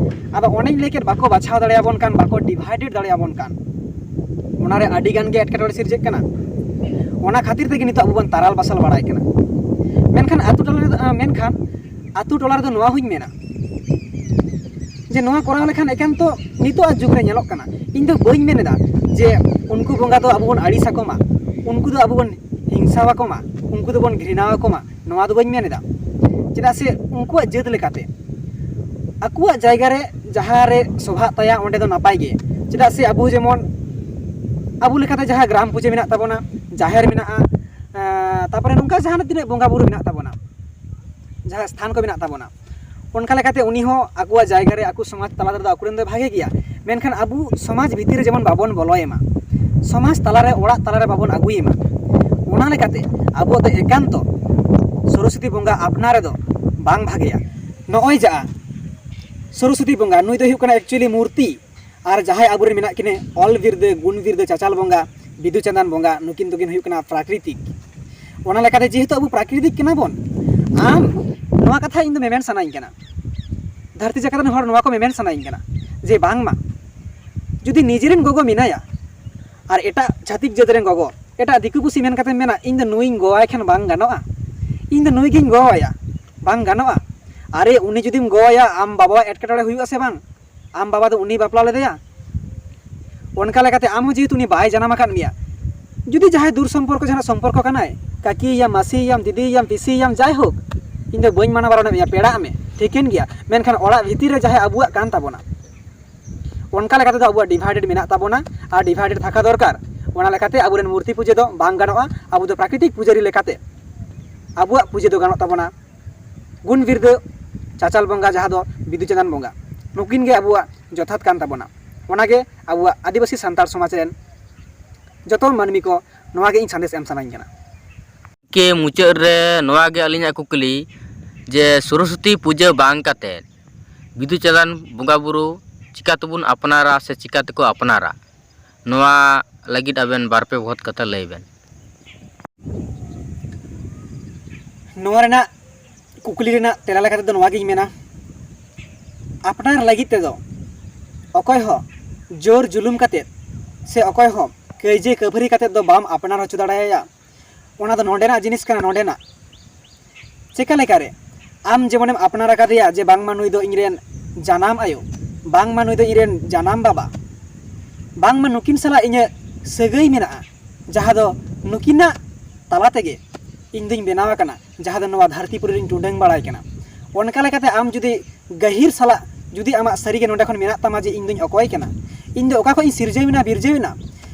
ᱟᱫᱚ ᱚᱱᱮᱧ ᱞᱟᱹᱭ ᱠᱮᱫ, ᱵᱟᱠᱚ ᱵᱟᱪᱷᱟᱣ ᱫᱟᱲᱮᱭᱟᱵᱚᱱ ᱠᱟᱱ, ᱵᱟᱠᱚ ᱰᱤᱵᱷᱟᱭᱰᱮᱰ ᱫᱟᱲᱮᱭᱟᱵᱚᱱ ᱠᱟᱱ, ᱚᱱᱟᱨᱮ ᱟᱹᱰᱤ ᱜᱟᱱ ᱜᱮ ᱮᱴᱠᱮᱴᱚᱬᱮ ᱥᱤᱨᱡᱟᱹᱜ ᱠᱟᱱᱟ᱾ ᱚᱱᱟ ᱠᱷᱟᱹᱛᱤᱨ ᱛᱮᱜᱮ ᱱᱤᱛᱚᱜ ᱟᱵᱚ ᱵᱚᱱ ᱛᱟᱨᱟᱞ ᱵᱟᱥᱟᱞ ᱵᱟᱲᱟᱭ ᱠᱟᱱᱟ᱾ ᱢᱮᱱᱠᱷᱟᱱ ᱟᱛᱳ ᱴᱚᱞᱟ ᱨᱮᱫᱚ, ᱟᱸ, ᱢᱮᱱᱠᱷᱟᱱ ᱟᱛᱳ ᱴᱚᱞᱟ ᱨᱮᱫᱚ ᱱᱚᱣᱟ ᱦᱚᱸᱧ ᱢᱮᱱᱟ ᱡᱮ ᱱᱚᱣᱟ ᱠᱚᱨᱟᱣ ᱞᱮᱠᱷᱟᱱ ᱮᱠᱟᱱᱛᱚ ᱱᱤᱛᱚᱜ ᱟᱜ ᱡᱩᱜᱽ ᱨᱮ ᱧᱮᱞᱚᱜ ᱠᱟᱱᱟ᱾ ᱤᱧ ᱫᱚ ᱵᱟᱹᱧ ᱢᱮᱱ ᱮᱫᱟ ᱡᱮ ᱩᱱᱠᱩ ᱵᱚᱸᱜᱟ ᱫᱚ ᱟᱵᱚ ᱵᱚᱱ ᱟᱹᱲᱤᱥ ᱟᱠᱚ ᱢᱟ, ᱩᱱᱠᱩ ᱫᱚ ᱟᱵᱚ ᱵᱚᱱ ᱦᱤᱝᱥᱟ ᱟᱠᱚ ᱢᱟ, ᱩᱱᱠᱩ ᱫᱚᱵᱚᱱ ᱜᱷᱨᱤᱱᱟ ᱟᱠᱚ ᱢᱟ, ᱱᱚᱣᱟ ᱫᱚ ᱵᱟᱹᱧ ᱢᱮᱱ ᱮᱫᱟ᱾ ᱪᱮᱫᱟᱜ ᱥᱮ ᱩᱱᱠᱩᱣᱟᱜ ᱡᱟᱹᱛ ᱞᱮᱠᱟᱛᱮ ᱟᱠᱚᱣᱟᱜ ᱡᱟᱭᱜᱟ ᱨᱮ ᱡᱟᱦᱟᱸ ᱨᱮ ᱥᱚᱵᱷᱟᱜ ᱛᱟᱭᱟ, ᱚᱸᱰᱮ ᱫᱚ ᱱᱟᱯᱟᱭ ᱜᱮ᱾ ᱪᱮᱫᱟᱜ ᱥᱮ ᱟᱵᱚ ᱡᱮᱢᱚᱱ ᱟᱵᱚ ᱞᱮᱠᱟᱛᱮ ᱡᱟᱦᱟᱸ ᱜᱨᱟᱢ ᱯᱩᱡᱟᱹ ᱢᱮᱱᱟᱜ ᱛᱟᱵᱚᱱᱟ, ᱡᱟᱦᱮᱨ ᱢᱮᱱᱟᱜᱼᱟ, ᱮᱸ, ᱛᱟᱨᱯᱚᱨᱮ ᱱᱚᱝᱠᱟ ᱡᱟᱦᱟᱸ ᱛᱤᱱᱟᱹᱜ ᱵᱚᱸᱜᱟ ᱵᱩᱨᱩ ᱢᱮᱱᱟᱜ ᱛᱟᱵᱚᱱᱟ, ᱡᱟᱦᱟᱸ ᱥᱛᱷᱟᱱ ᱠᱚ ᱢᱮᱱᱟᱜ ᱛᱟᱵᱚᱱᱟ, ᱚᱱᱠᱟ ᱞᱮᱠᱟᱛᱮ ᱩᱱᱤ ᱦᱚᱸ ᱟᱠᱚᱣᱟᱜ ᱡᱟᱭᱜᱟ ᱨᱮ ᱟᱠᱚ ᱥᱚᱢᱟᱡᱽ ᱛᱟᱞᱟ ᱨᱮᱫᱚ ᱟᱠᱚᱨᱮᱱ ᱫᱚᱭ ᱵᱷᱟᱜᱮ ᱜᱮᱭᱟ, ᱢᱮᱱᱠᱷᱟᱱ ᱟᱵᱚ ᱥᱚᱢᱟᱡᱽ ᱵᱷᱤᱛᱤᱨ ᱨᱮ ᱡᱮᱢᱚᱱ ᱵᱟᱵᱚᱱ ᱵᱚᱞᱚᱭᱮ ᱢᱟ, ᱥᱚᱢᱟᱡᱽ ᱛᱟᱞᱟᱨᱮ, ᱚᱲᱟᱜ ᱛᱟᱞᱟᱨᱮ ᱵᱟᱵᱚᱱ ᱟᱹᱜᱩᱭᱮ ᱢᱟ᱾ ᱚᱱᱟ ᱞᱮᱠᱟᱛᱮ ᱟᱵᱚᱣᱟᱜ ᱫᱚ ᱮᱠᱟᱱᱛᱚ ᱥᱚᱨᱚᱥᱚᱛᱤ ᱵᱚᱸᱜᱟ ᱟᱯᱱᱟᱨ ᱨᱮᱫᱚ ᱵᱟᱝ ᱵᱷᱟᱜᱮᱭᱟ᱾ ᱱᱚᱜᱼᱚᱭ ᱡᱟ ᱥᱚᱨᱚᱥᱚᱛᱤ ᱵᱚᱸᱜᱟ, ᱱᱩᱭ ᱫᱚᱭ ᱦᱩᱭᱩᱜ ᱠᱟᱱᱟ actually ᱢᱩᱨᱛᱤ, ᱟᱨ ᱡᱟᱦᱟᱸᱭ ᱟᱵᱚᱨᱮᱱ ᱢᱮᱱᱟᱜ ᱠᱤᱱᱟᱹ ᱚᱞ ᱵᱤᱨᱫᱟᱹ, ᱜᱩᱱ ᱵᱤᱨᱫᱟᱹ, ᱪᱟᱪᱟᱞ ᱵᱚᱸᱜᱟ, ᱵᱤᱫᱩ ᱪᱟᱸᱫᱟᱱ ᱵᱚᱸᱜᱟ, ᱱᱩᱠᱤᱱ ᱫᱚᱠᱤᱱ ᱦᱩᱭᱩᱜ ᱠᱟᱱᱟ ᱯᱨᱟᱠᱨᱤᱛᱤᱠ᱾ ᱚᱱᱟ ᱞᱮᱠᱟᱛᱮ ᱡᱮᱦᱮᱛᱩ ᱟᱵᱚ ᱯᱨᱟᱠᱨᱤᱛᱤᱠ ᱠᱟᱱᱟ ᱵᱚᱱ, ᱟᱢ ᱱᱚᱣᱟ ᱠᱟᱛᱷᱟ ᱤᱧ ᱫᱚ ᱢᱮᱢᱮᱱ ᱥᱟᱱᱟᱧ ᱠᱟᱱᱟ, ᱫᱷᱟᱹᱨᱛᱤ ᱡᱟᱠᱟᱛ ᱨᱮᱱ ᱦᱚᱲ ᱱᱚᱣᱟ ᱠᱚ ᱢᱮᱢᱮᱱ ᱥᱟᱱᱟᱧ ᱠᱟᱱᱟ ᱡᱮ ᱵᱟᱝᱢᱟ ᱡᱩᱫᱤ ᱱᱤᱡᱮᱨᱮᱱ ᱜᱚᱜᱚ ᱢᱮᱱᱟᱭᱟ ᱟᱨ ᱮᱴᱟᱜ ᱪᱷᱟᱹᱛᱤᱠ ᱡᱟᱹᱛ ᱨᱮᱱ ᱜᱚᱜᱚ, ᱮᱴᱟᱜ ᱫᱤᱠᱩ ᱯᱩᱥᱤ ᱢᱮᱱ ᱠᱟᱛᱮᱢ ᱢᱮᱱᱟ, "ᱤᱧ ᱫᱚ ᱱᱩᱭᱤᱧ ᱜᱚᱣᱟᱭ ᱠᱷᱟᱱ ᱵᱟᱝ ᱜᱟᱱᱚᱜᱼᱟ, ᱤᱧ ᱫᱚ ᱱᱩᱭ ᱜᱤᱧ ᱜᱚᱣᱟᱭᱟ", ᱵᱟᱝ ᱜᱟᱱᱚᱜᱼᱟ᱾ ᱟᱨᱮ, ᱩᱱᱤ ᱡᱩᱫᱤᱢ ᱜᱚᱣᱟᱭᱟ, ᱟᱢ ᱵᱟᱵᱟᱣᱟᱜ ᱮᱴᱠᱮᱴᱚᱬᱮ ᱦᱩᱭᱩᱜᱼᱟ ᱥᱮ ᱵᱟᱝ? ᱟᱢ ᱵᱟᱵᱟ ᱫᱚ ᱩᱱᱤ ᱵᱟᱯᱞᱟ ᱞᱮᱫᱮᱭᱟ᱾ ᱚᱱᱠᱟ ᱞᱮᱠᱟᱛᱮ ᱟᱢ ᱦᱚᱸ ᱡᱮᱦᱮᱛᱩ ᱩᱱᱤ ᱵᱟᱭ ᱡᱟᱱᱟᱢ ᱟᱠᱟᱫ ᱢᱮᱭᱟ, ᱡᱩᱫᱤ ᱡᱟᱦᱟᱸᱭ ᱫᱩᱨ ᱥᱚᱢᱯᱚᱨᱠᱚ, ᱡᱟᱦᱟᱸ ᱥᱚᱢᱯᱚᱨᱠᱚ ᱠᱟᱱᱟᱭ, ᱠᱟᱹᱠᱤᱭᱟᱢ, ᱢᱟᱹᱥᱤᱭᱟᱢ, ᱫᱤᱫᱤᱭᱟᱢ, ᱯᱤᱥᱤᱭᱟᱢ, ᱡᱟᱭᱦᱳᱠ, ᱤᱧ ᱫᱚ ᱵᱟᱹᱧ ᱢᱟᱱᱟ ᱵᱟᱨᱚᱱᱮᱫ ᱢᱮᱭᱟ, ᱯᱮᱲᱟᱜ ᱢᱮ, ᱴᱷᱤᱠᱟᱹᱱ ᱜᱮᱭᱟ, ᱢᱮᱱᱠᱷᱟᱱ ᱚᱲᱟᱜ ᱵᱷᱤᱛᱤᱨ ᱨᱮ ᱡᱟᱦᱟᱸᱭ ᱟᱵᱚᱣᱟᱜ ᱠᱟᱱ ᱛᱟᱵᱚᱱᱟ, ᱚᱱᱠᱟ ᱞᱮᱠᱟ ᱛᱮᱫᱚ ᱟᱵᱚᱣᱟᱜ ᱰᱤᱵᱷᱟᱭᱰᱮᱰ ᱢᱮᱱᱟᱜ ᱛᱟᱵᱚᱱᱟ ᱟᱨ ᱰᱤᱵᱷᱟᱭᱰᱮᱰ ᱛᱷᱟᱠᱟ ᱫᱚᱨᱠᱟᱨ᱾ ᱚᱱᱟ ᱞᱮᱠᱟᱛᱮ ᱟᱵᱚᱨᱮᱱ ᱢᱩᱨᱛᱤ ᱯᱩᱡᱟᱹ ᱫᱚ ᱵᱟᱝ ᱜᱟᱱᱚᱜᱼᱟ᱾ ᱟᱵᱚ ᱫᱚ ᱯᱨᱟᱠᱨᱤᱛᱤᱠ ᱯᱩᱡᱟᱹᱨᱤ ᱞᱮᱠᱟᱛᱮ ᱟᱵᱚᱣᱟᱜ ᱯᱩᱡᱟᱹ ᱫᱚ ᱜᱟᱱᱚᱜ ᱛᱟᱵᱚᱱᱟ ᱜᱩᱱ ᱵᱤᱨᱫᱟᱹ ᱪᱟᱪᱟᱞ ᱵᱚᱸᱜᱟ, ᱡᱟᱦᱟᱸ ᱫᱚ ᱵᱤᱫᱩ ᱪᱟᱸᱫᱟᱱ ᱵᱚᱸᱜᱟ, ᱱᱩᱠᱤᱱ ᱜᱮ ᱟᱵᱚᱣᱟᱜ ᱡᱚᱛᱷᱟᱛ ᱠᱟᱱ ᱛᱟᱵᱚᱱᱟ᱾ ᱚᱱᱟᱜᱮ ᱟᱵᱚᱣᱟᱜ ᱟᱹᱫᱤᱵᱟᱹᱥᱤ ᱥᱟᱱᱛᱟᱲ ᱥᱚᱢᱟᱡᱽ ᱨᱮᱱ ᱡᱚᱛᱚ ᱢᱟᱹᱱᱢᱤ ᱠᱚ ᱱᱚᱣᱟ ᱜᱮ ᱤᱧ ᱥᱟᱸᱫᱮᱥ ᱮᱢ ᱥᱟᱱᱟᱧ ᱠᱟᱱᱟ᱾ ᱠᱮ ᱢᱩᱪᱟᱹᱫ ᱨᱮ ᱱᱚᱣᱟ ᱜᱮ ᱟᱹᱞᱤᱧᱟᱜ ᱠᱩᱠᱞᱤ ᱡᱮ ᱥᱚᱨᱚᱥᱚᱛᱤ ᱯᱩᱡᱟᱹ ᱵᱟᱝ ᱠᱟᱛᱮ ᱵᱤᱫᱩ ᱪᱟᱸᱫᱟᱱ ᱵᱚᱸᱜᱟ ᱵᱩᱨᱩ ᱪᱤᱠᱟ ᱛᱮᱵᱚᱱ ᱟᱯᱱᱟᱨᱟ ᱥᱮ ᱪᱤᱠᱟ ᱛᱮᱠᱚ ᱟᱯᱱᱟᱨᱟ, ᱱᱚᱣᱟ ᱞᱟᱹᱜᱤᱫ ᱟᱵᱮᱱ ᱵᱟᱨ ᱯᱮ ᱵᱚᱦᱚᱛ ᱠᱟᱛᱷᱟ ᱞᱟᱹᱭ ᱵᱮᱱ᱾ ᱱᱚᱣᱟ ᱨᱮᱱᱟᱜ ᱠᱩᱠᱞᱤ ᱨᱮᱱᱟᱜ ᱛᱮᱞᱟ ᱞᱮᱠᱟ ᱛᱮᱫᱚ ᱱᱚᱣᱟ ᱜᱤᱧ ᱢᱮᱱᱟ, ᱟᱯᱱᱟᱨ ᱞᱟᱹᱜᱤᱫ ᱛᱮᱫᱚ ᱚᱠᱚᱭ ᱦᱚᱸ ᱡᱳᱨ ᱡᱩᱞᱩᱢ ᱠᱟᱛᱮᱫ ᱥᱮ ᱚᱠᱚᱭ ᱦᱚᱸ ᱠᱟᱹᱭᱡᱟᱹ ᱠᱟᱹᱯᱷᱟᱹᱨᱤ ᱠᱟᱛᱮᱫ ᱫᱚ ᱵᱟᱢ ᱟᱯᱱᱟᱨ ᱦᱚᱪᱚ ᱫᱟᱲᱮᱭᱟᱭᱟ᱾ ᱚᱱᱟ ᱫᱚ ᱱᱚᱰᱮᱱᱟᱜ ᱡᱤᱱᱤᱥ ᱠᱟᱱᱟ, ᱱᱚᱰᱮᱱᱟᱜ᱾ ᱪᱮᱠᱟ ᱞᱮᱠᱟᱨᱮ? ᱟᱢ ᱡᱮᱢᱚᱱᱮᱢ ᱟᱯᱱᱟᱨ ᱟᱠᱟᱫᱮᱭᱟ ᱡᱮ ᱵᱟᱝᱢᱟ ᱱᱩᱭ ᱫᱚ ᱤᱧᱨᱮᱱ ᱡᱟᱱᱟᱢ ᱟᱭᱳ, ᱵᱟᱝᱢᱟ ᱱᱩᱭ ᱫᱚ ᱤᱧᱨᱮᱱ ᱡᱟᱱᱟᱢ ᱵᱟᱵᱟ, ᱵᱟᱝᱢᱟ ᱱᱩᱠᱤᱱ ᱥᱟᱞᱟᱜ ᱤᱧᱟᱹᱜ ᱥᱟᱹᱜᱟᱹᱭ ᱢᱮᱱᱟᱜᱼᱟ, ᱡᱟᱦᱟᱸ ᱫᱚ ᱱᱩᱠᱤᱱᱟᱜ ᱛᱟᱞᱟ ᱛᱮᱜᱮ ᱤᱧ ᱫᱩᱧ ᱵᱮᱱᱟᱣ ᱟᱠᱟᱱᱟ, ᱡᱟᱦᱟᱸ ᱫᱚ ᱱᱚᱣᱟ ᱫᱷᱟᱹᱨᱛᱤ ᱯᱩᱨᱤ ᱨᱤᱧ ᱴᱩᱰᱟᱹᱝ ᱵᱟᱲᱟᱭ ᱠᱟᱱᱟ᱾ ᱚᱱᱠᱟ ᱞᱮᱠᱟᱛᱮ ᱟᱢ ᱡᱩᱫᱤ ᱜᱟᱹᱦᱤᱨ ᱥᱟᱞᱟᱜ ᱡᱩᱫᱤ ᱟᱢᱟᱜ ᱥᱟᱹᱨᱤᱜᱮ ᱱᱚᱰᱮ ᱠᱷᱚᱱ ᱢᱮᱱᱟᱜ ᱛᱟᱢᱟ ᱡᱮ ᱤᱧ ᱫᱩᱧ ᱚᱠᱚᱭ ᱠᱟᱱᱟ, ᱤᱧ ᱫᱚ ᱚᱠᱟ ᱠᱷᱚᱱ ᱤᱧ ᱥᱤᱨᱡᱟᱹᱣ ᱮᱱᱟ, ᱵᱤᱨᱡᱟᱹᱣ ᱮᱱᱟ,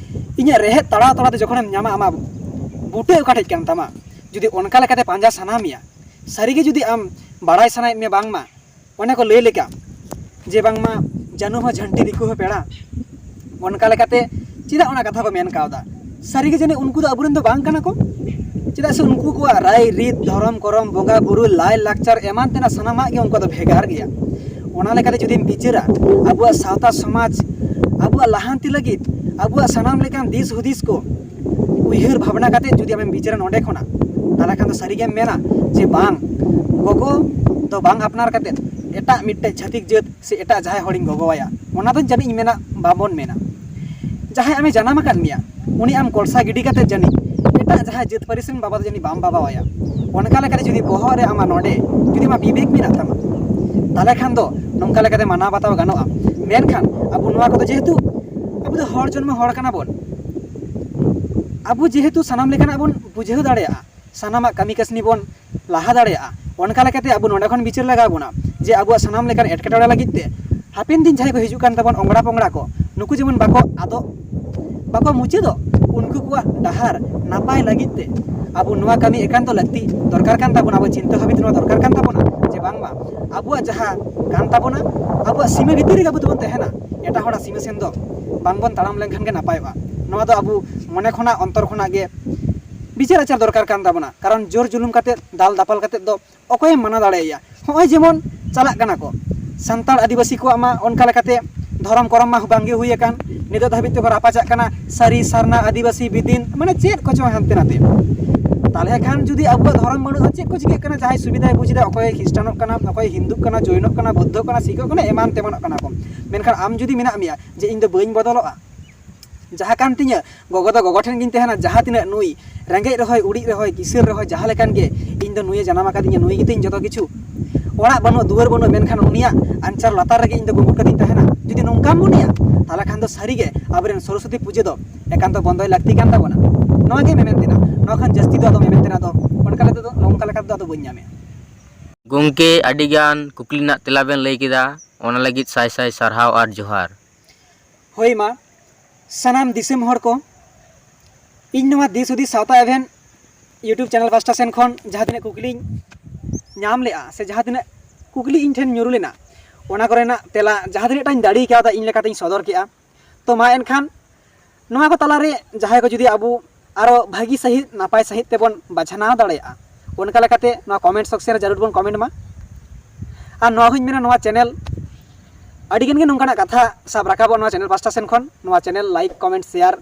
ᱤᱧᱟᱹᱜ ᱨᱮᱦᱮᱫ ᱛᱟᱲᱟᱣ ᱛᱟᱲᱟᱣ ᱛᱮ ᱡᱚᱠᱷᱚᱱᱮᱢ ᱧᱟᱢᱟ, ᱟᱢᱟᱜ ᱵᱩᱴᱟᱹ ᱚᱠᱟ ᱴᱷᱮᱡ ᱠᱟᱱ ᱛᱟᱢᱟ, ᱡᱩᱫᱤ ᱚᱱᱠᱟ ᱞᱮᱠᱟᱛᱮ ᱯᱟᱸᱡᱟ ᱥᱟᱱᱟ ᱢᱮᱭᱟ, ᱥᱟᱹᱨᱤᱜᱮ ᱡᱩᱫᱤ ᱟᱢ ᱵᱟᱲᱟᱭ ᱥᱟᱱᱟᱭᱮᱫ ᱢᱮᱭᱟ ᱵᱟᱝᱢᱟ ᱚᱱᱮ ᱠᱚ ᱞᱟᱹᱭ ᱞᱮᱠᱟ ᱡᱮ ᱵᱟᱝᱢᱟ ᱡᱟᱹᱱᱩ ᱦᱚᱸ ᱡᱷᱟᱹᱱᱴᱤ ᱫᱤᱠᱩ ᱦᱚᱸ ᱯᱮᱲᱟ, ᱚᱱᱠᱟ ᱞᱮᱠᱟᱛᱮ ᱪᱮᱫᱟᱜ ᱚᱱᱟ ᱠᱟᱛᱷᱟ ᱠᱚ ᱢᱮᱱ ᱠᱟᱣᱫᱟ? ᱥᱟᱹᱨᱤᱜᱮ ᱡᱟᱹᱱᱤᱡ ᱩᱱᱠᱩ ᱫᱚ ᱟᱵᱚᱨᱮᱱ ᱫᱚ ᱵᱟᱝ ᱠᱟᱱᱟ ᱠᱚ᱾ ᱪᱮᱫᱟᱜ ᱥᱮ ᱩᱱᱠᱩ ᱠᱚᱣᱟᱜ ᱨᱟᱭ ᱨᱤᱛ, ᱫᱷᱚᱨᱚᱢ ᱠᱚᱨᱚᱢ, ᱵᱚᱸᱜᱟ ᱵᱩᱨᱩ, ᱞᱟᱭ ᱞᱟᱠᱪᱟᱨ ᱮᱢᱟᱱ ᱛᱮᱱᱟᱜ ᱥᱟᱱᱟᱢᱟᱜ ᱜᱮ ᱩᱱᱠᱩ ᱫᱚ ᱵᱷᱮᱜᱟᱨ ᱜᱮᱭᱟ᱾ ᱚᱱᱟ ᱞᱮᱠᱟᱛᱮ ᱡᱩᱫᱤᱢ ᱵᱤᱪᱟᱹᱨᱟ, ᱟᱵᱚᱣᱟᱜ ᱥᱟᱶᱛᱟ ᱥᱚᱢᱟᱡᱽ, ᱟᱵᱚᱣᱟᱜ ᱞᱟᱦᱟᱱᱛᱤ ᱞᱟᱹᱜᱤᱫ, ᱟᱵᱚᱣᱟᱜ ᱥᱟᱱᱟᱢ ᱞᱮᱠᱟᱱ ᱫᱤᱥ ᱦᱩᱫᱤᱥ ᱠᱚ ᱩᱭᱦᱟᱹᱨ ᱵᱷᱟᱵᱽᱱᱟ ᱠᱟᱛᱮ ᱡᱩᱫᱤ ᱟᱢᱮᱢ ᱵᱤᱪᱟᱹᱨᱟ ᱱᱚᱰᱮ ᱠᱷᱚᱱᱟᱜ, ᱛᱟᱦᱚᱞᱮ ᱠᱷᱟᱱ ᱫᱚ ᱥᱟᱹᱨᱤᱜᱮᱢ ᱢᱮᱱᱟ ᱡᱮ ᱵᱟᱝ, ᱜᱚᱜᱚ ᱫᱚ ᱵᱟᱝ ᱟᱯᱱᱟᱨ ᱠᱟᱛᱮ ᱮᱴᱟᱜ ᱢᱤᱫᱴᱮᱡ ᱪᱷᱟᱹᱛᱤᱠ ᱡᱟᱹᱛ ᱥᱮ ᱮᱴᱟᱜ ᱡᱟᱦᱟᱸᱭ ᱦᱚᱲᱤᱧ ᱜᱚᱜᱚᱣᱟᱭᱟ, ᱚᱱᱟ ᱫᱚ ᱡᱟᱹᱱᱤᱡ ᱤᱧ ᱢᱮᱱᱟ ᱵᱟᱵᱚᱱ ᱢᱮᱱᱟ᱾ ᱡᱟᱦᱟᱸᱭ ᱟᱢᱮ ᱡᱟᱱᱟᱢ ᱟᱠᱟᱫ ᱢᱮᱭᱟ, ᱩᱱᱤ ᱟᱢ ᱠᱚᱞᱥᱟ ᱜᱤᱰᱤ ᱠᱟᱛᱮ ᱡᱟᱹᱱᱤᱡ ᱮᱴᱟᱜ ᱡᱟᱦᱟᱸᱭ ᱡᱟᱹᱛ ᱯᱟᱹᱨᱤᱥ ᱨᱮᱱ ᱵᱟᱵᱟ ᱫᱚ ᱡᱟᱹᱱᱤᱡ ᱵᱟᱢ ᱵᱟᱵᱟᱣᱟᱭᱟ᱾ ᱚᱱᱠᱟ ᱞᱮᱠᱟᱛᱮ ᱡᱩᱫᱤ ᱵᱚᱦᱚᱜ ᱨᱮ ᱟᱢᱟᱜ ᱱᱚᱰᱮ ᱡᱩᱫᱤ ᱟᱢᱟᱜ ᱵᱤᱵᱮᱠ ᱢᱮᱱᱟᱜ ᱛᱟᱢᱟ, ᱛᱟᱦᱚᱞᱮ ᱠᱷᱟᱱ ᱫᱚ ᱱᱚᱝᱠᱟ ᱞᱮᱠᱟᱛᱮ ᱢᱟᱱᱟᱣ ᱵᱟᱛᱟᱣ ᱜᱟᱱᱚᱜᱼᱟ᱾ ᱢᱮᱱᱠᱷᱟᱱ ᱟᱵᱚ ᱱᱚᱣᱟ ᱠᱚᱫᱚ ᱡᱮᱦᱮᱛᱩ ᱟᱵᱚ ᱫᱚ ᱦᱚᱲ ᱡᱚᱱᱢᱚ ᱦᱚᱲ ᱠᱟᱱᱟ ᱵᱚᱱ, ᱟᱵᱚ ᱡᱮᱦᱮᱛᱩ ᱥᱟᱱᱟᱢ ᱞᱮᱠᱟᱱᱟᱜ ᱵᱚᱱ ᱵᱩᱡᱷᱟᱹᱣ ᱫᱟᱲᱮᱭᱟᱜᱼᱟ, ᱥᱟᱱᱟᱢᱟᱜ ᱠᱟᱹᱢᱤ ᱠᱟᱹᱥᱱᱤ ᱵᱚᱱ ᱞᱟᱦᱟ ᱫᱟᱲᱮᱭᱟᱜᱼᱟ, ᱚᱱᱠᱟ ᱞᱮᱠᱟᱛᱮ ᱟᱵᱚ ᱱᱚᱰᱮ ᱠᱷᱚᱱ ᱵᱤᱪᱟᱹᱨ ᱞᱟᱜᱟᱣ ᱵᱚᱱᱟ ᱡᱮ ᱟᱵᱚᱣᱟᱜ ᱥᱟᱱᱟᱢ ᱞᱮᱠᱟᱱ ᱮᱴᱠᱮᱴᱚᱬᱮ ᱞᱟᱹᱜᱤᱫ ᱛᱮ ᱦᱟᱯᱮᱱ ᱫᱤᱱ ᱡᱟᱦᱟᱸᱭ ᱠᱚ ᱦᱤᱡᱩᱜ ᱠᱟᱱ ᱛᱟᱵᱚᱱ, ᱚᱝᱲᱟ ᱯᱚᱝᱲᱟ ᱠᱚ, ᱱᱩᱠᱩ ᱡᱮᱢᱚᱱ ᱵᱟᱠᱚ ᱟᱫᱚᱜ, ᱵᱟᱠᱚ ᱢᱩᱪᱟᱹᱫᱚᱜ, ᱩᱱᱠᱩ ᱠᱚᱣᱟᱜ ᱰᱟᱦᱟᱨ ᱱᱟᱯᱟᱭ ᱞᱟᱹᱜᱤᱫ ᱛᱮ ᱟᱵᱚ ᱱᱚᱣᱟ ᱠᱟᱹᱢᱤ ᱮᱠᱟᱱᱛᱚ ᱞᱟᱹᱠᱛᱤ ᱫᱚᱨᱠᱟᱨ ᱠᱟᱱ ᱛᱟᱵᱚᱱᱟ᱾ ᱟᱵᱚ ᱪᱤᱱᱛᱟᱹ ᱵᱷᱟᱵᱤᱛ ᱱᱚᱣᱟ ᱫᱚᱨᱠᱟᱨ ᱠᱟᱱ ᱛᱟᱵᱚᱱᱟ ᱡᱮ ᱵᱟᱝᱢᱟ ᱟᱵᱚᱣᱟᱜ ᱡᱟᱦᱟᱸ ᱠᱟᱱ ᱛᱟᱵᱚᱱᱟ, ᱟᱵᱚᱣᱟᱜ ᱥᱤᱢᱟᱹ ᱵᱷᱤᱛᱤᱨ ᱨᱮᱜᱮ ᱟᱵᱚ ᱫᱚᱵᱚᱱ ᱛᱟᱦᱮᱱᱟ, ᱮᱴᱟᱜ ᱦᱚᱲᱟᱜ ᱥᱤᱢᱟᱹ ᱥᱮᱱ ᱫᱚ ᱵᱟᱝᱵᱚᱱ ᱛᱟᱲᱟᱢ ᱞᱮᱱᱠᱷᱟᱱ ᱜᱮ ᱱᱟᱯᱟᱭᱚᱜᱼᱟ᱾ ᱱᱚᱣᱟ ᱫᱚ ᱟᱵᱚ ᱢᱚᱱᱮ ᱠᱷᱚᱱᱟᱜ, ᱚᱱᱛᱚᱨ ᱠᱷᱚᱱᱟᱜ ᱜᱮ ᱵᱤᱪᱟᱹᱨ ᱟᱪᱟᱨ ᱫᱚᱨᱠᱟᱨ ᱠᱟᱱ ᱛᱟᱵᱚᱱᱟ᱾ ᱠᱟᱨᱚᱱ ᱡᱳᱨ ᱡᱩᱞᱩᱢ ᱠᱟᱛᱮᱫ, ᱫᱟᱞ ᱫᱟᱯᱟᱞ ᱠᱟᱛᱮᱫ ᱫᱚ ᱚᱠᱚᱭᱮᱢ ᱢᱟᱱᱟ ᱫᱟᱲᱮᱭᱟᱭᱟ? ᱦᱚᱸᱜᱼᱚᱭ ᱡᱮᱢᱚᱱ ᱪᱟᱞᱟᱜ ᱠᱟᱱᱟ ᱠᱚ, ᱥᱟᱱᱛᱟᱲ ᱟᱹᱫᱤᱵᱟᱹᱥᱤ ᱠᱚᱣᱟᱜ ᱢᱟ ᱚᱱᱠᱟ ᱞᱮᱠᱟᱛᱮ ᱫᱷᱚᱨᱚᱢ ᱠᱚᱨᱚᱢ ᱢᱟ ᱵᱟᱝᱜᱮ ᱦᱩᱭ ᱟᱠᱟᱱ, ᱱᱤᱛᱚᱜ ᱫᱷᱟᱹᱵᱤᱡ ᱛᱮᱠᱚ ᱨᱟᱯᱟᱪᱟᱜ ᱠᱟᱱᱟ, ᱥᱟᱹᱨᱤ ᱥᱟᱨᱱᱟ ᱟᱹᱫᱤᱵᱟᱹᱥᱤ ᱵᱤᱫᱤᱱ, ᱢᱟᱱᱮ ᱪᱮᱫ ᱠᱚᱪᱚᱝ ᱦᱟᱱᱛᱮ ᱱᱟᱛᱮ᱾ ᱛᱟᱦᱚᱞᱮ ᱠᱷᱟᱱ ᱡᱩᱫᱤ ᱟᱵᱚᱣᱟᱜ ᱫᱷᱚᱨᱚᱢ ᱵᱟᱹᱱᱩᱜᱼᱟ, ᱪᱮᱫ ᱠᱚ ᱪᱤᱠᱟᱹᱜ ᱠᱟᱱᱟ? ᱡᱟᱦᱟᱸᱭ ᱥᱩᱵᱤᱫᱷᱟᱭ ᱵᱩᱡᱽ ᱮᱫᱟ, ᱚᱠᱚᱭ ᱠᱷᱨᱤᱥᱴᱟᱱᱚᱜ ᱠᱟᱱᱟ, ᱚᱠᱚᱭ ᱦᱤᱱᱫᱩᱜ ᱠᱟᱱᱟ, ᱡᱚᱭᱱᱚᱜ ᱠᱟᱱᱟ, ᱵᱩᱫᱽᱫᱷᱚᱜ ᱠᱟᱱᱟ, ᱥᱤᱠᱷᱚᱜ ᱠᱟᱱᱟ, ᱮᱢᱟᱱ ᱛᱮᱢᱟᱱᱚᱜ ᱠᱟᱱᱟ ᱠᱚ᱾ ᱢᱮᱱᱠᱷᱟᱱ ᱟᱢ ᱡᱩᱫᱤ ᱢᱮᱱᱟᱜ ᱢᱮᱭᱟ ᱡᱮ ᱤᱧ ᱫᱚ ᱵᱟᱹᱧ ᱵᱚᱫᱚᱞᱚᱜᱼᱟ, ᱡᱟᱦᱟᱸ ᱠᱟᱱ ᱛᱤᱧᱟᱹ, ᱜᱚᱜᱚ ᱫᱚ ᱜᱚᱜᱚ ᱴᱷᱮᱱ ᱜᱤᱧ ᱛᱟᱦᱮᱱᱟ, ᱡᱟᱦᱟᱸ ᱛᱤᱱᱟᱹᱜ ᱱᱩᱭ ᱨᱮᱸᱜᱮᱡ ᱨᱮᱦᱚᱸᱭ, ᱩᱲᱤᱡ ᱨᱮᱦᱚᱸᱭ, ᱠᱤᱥᱟᱹᱬ ᱨᱮᱦᱚᱸᱭ, ᱡᱟᱦᱟᱸ ᱞᱮᱠᱟᱱ ᱜᱮ, ᱤᱧ ᱫᱚ ᱱᱩᱭᱮ ᱡᱟᱱᱟᱢ ᱟᱠᱟᱫᱤᱧᱟ, ᱱᱩᱭ ᱜᱮᱛᱤᱧ ᱡᱚᱛᱚ ᱠᱤᱪᱷᱩ᱾ ᱚᱲᱟᱜ ᱵᱟᱹᱱᱩᱜ, ᱫᱩᱣᱟᱹᱨ ᱵᱟᱹᱱᱩᱜ, ᱢᱮᱱᱠᱷᱟᱱ ᱩᱱᱤᱭᱟᱜ ᱟᱧᱪᱟᱨ ᱞᱟᱛᱟᱨ ᱨᱮᱜᱮ ᱤᱧ ᱫᱚ ᱜᱩᱢᱩᱴ ᱠᱟᱛᱮᱧ ᱛᱟᱦᱮᱱᱟ᱾ ᱡᱩᱫᱤ ᱱᱚᱝᱠᱟᱢ ᱢᱚᱱᱮᱭᱟ, ᱛᱟᱦᱚᱞᱮ ᱠᱷᱟᱱ ᱫᱚ ᱥᱟᱹᱨᱤᱜᱮ ᱟᱵᱚᱨᱮᱱ ᱥᱚᱨᱚᱥᱚᱛᱤ ᱯᱩᱡᱟᱹ ᱫᱚ ᱮᱠᱟᱱᱛᱚ ᱵᱚᱱᱫᱚᱭ ᱞᱟᱹᱠᱛᱤ ᱠᱟᱱ ᱛᱟᱵᱚᱱᱟ᱾ ᱱᱚᱣᱟ ᱜᱮ ᱢᱮᱢᱮᱱ ᱛᱮᱱᱟᱜ, ᱱᱚᱣᱟ ᱠᱷᱚᱱ ᱡᱟᱹᱥᱛᱤ ᱫᱚ ᱟᱫᱚ ᱢᱮᱢᱮᱱ ᱛᱮᱱᱟᱜ ᱫᱚ ᱚᱱᱠᱟ ᱞᱮᱠᱟ ᱛᱮᱫᱚ, ᱱᱚᱝᱠᱟ ᱞᱮᱠᱟ ᱛᱮᱫᱚ ᱟᱫᱚ ᱵᱟᱹᱧ ᱧᱟᱢᱮᱫᱼᱟ᱾ ᱜᱚᱢᱠᱮ, ᱟᱹᱰᱤᱜᱟᱱ ᱠᱩᱠᱞᱤ ᱨᱮᱱᱟᱜ ᱛᱮᱞᱟ ᱵᱮᱱ ᱞᱟᱹᱭ ᱠᱮᱫᱟ, ᱚᱱᱟ ᱞᱟᱹᱜᱤᱫ ᱥᱟᱭ ᱥᱟᱭ ᱥᱟᱨᱦᱟᱣ ᱟᱨ ᱡᱚᱦᱟᱨ᱾ ᱦᱳᱭ ᱢᱟ, ᱥᱟᱱᱟᱢ ᱫᱤᱥᱚᱢ ᱦᱚᱲ ᱠᱚ, ᱤᱧ ᱱᱚᱣᱟ ᱫᱤᱥ ᱦᱩᱫᱤᱥ ᱥᱟᱶᱛᱟ ᱮᱵᱷᱮᱱ YouTube ᱪᱮᱱᱮᱞ ᱯᱟᱥᱴᱟ ᱥᱮᱱ ᱠᱷᱚᱱ ᱡᱟᱦᱟᱸ ᱛᱤᱱᱟᱹᱜ ᱠᱩᱠᱞᱤᱧ ᱧᱟᱢ ᱞᱮᱜᱼᱟ ᱥᱮ ᱡᱟᱦᱟᱸ ᱛᱤᱱᱟᱹᱜ ᱠᱩᱠᱞᱤ ᱤᱧ ᱴᱷᱮᱱ ᱧᱩᱨᱩ ᱞᱮᱱᱟ, ᱚᱱᱟ ᱠᱚᱨᱮᱱᱟᱜ ᱛᱮᱞᱟ ᱡᱟᱦᱟᱸ ᱛᱤᱱᱟᱹᱜ ᱴᱟᱧ ᱫᱟᱲᱮ ᱠᱟᱣᱫᱟ ᱤᱧ ᱞᱮᱠᱟᱛᱤᱧ ᱥᱚᱫᱚᱨ ᱠᱮᱜᱼᱟ᱾ ᱛᱚ ᱢᱟ ᱮᱱᱠᱷᱟᱱ ᱱᱚᱣᱟ ᱠᱚ ᱛᱟᱞᱟᱨᱮ ᱡᱟᱦᱟᱸᱭ ᱠᱚ ᱡᱩᱫᱤ ᱟᱵᱚ ᱟᱨᱚ ᱵᱷᱟᱹᱜᱤ ᱥᱟᱹᱦᱤᱡ ᱱᱟᱯᱟᱭ ᱥᱟᱹᱦᱤᱡ ᱛᱮᱵᱚᱱ ᱵᱟᱪᱷᱱᱟᱣ ᱫᱟᱲᱮᱭᱟᱜᱼᱟ᱾ ᱚᱱᱠᱟ ᱞᱮᱠᱟᱛᱮ ᱱᱚᱣᱟ comment section ᱨᱮ ᱡᱟᱹᱨᱩᱲ ᱵᱚᱱ comment ᱢᱟ᱾ ᱟᱨ ᱱᱚᱣᱟ ᱦᱚᱸᱧ ᱢᱮᱱᱟ, ᱱᱚᱣᱟ channel ᱟᱹᱰᱤ ᱜᱟᱱ ᱜᱮ ᱱᱚᱝᱠᱟᱱᱟᱜ ᱠᱟᱛᱷᱟ ᱥᱟᱵ ᱨᱟᱠᱟᱵᱚᱜ ᱱᱚᱣᱟ channel ᱯᱟᱥᱴᱟ ᱥᱮᱱ ᱠᱷᱚᱱ᱾ ᱱᱚᱣᱟ channel like, comment, share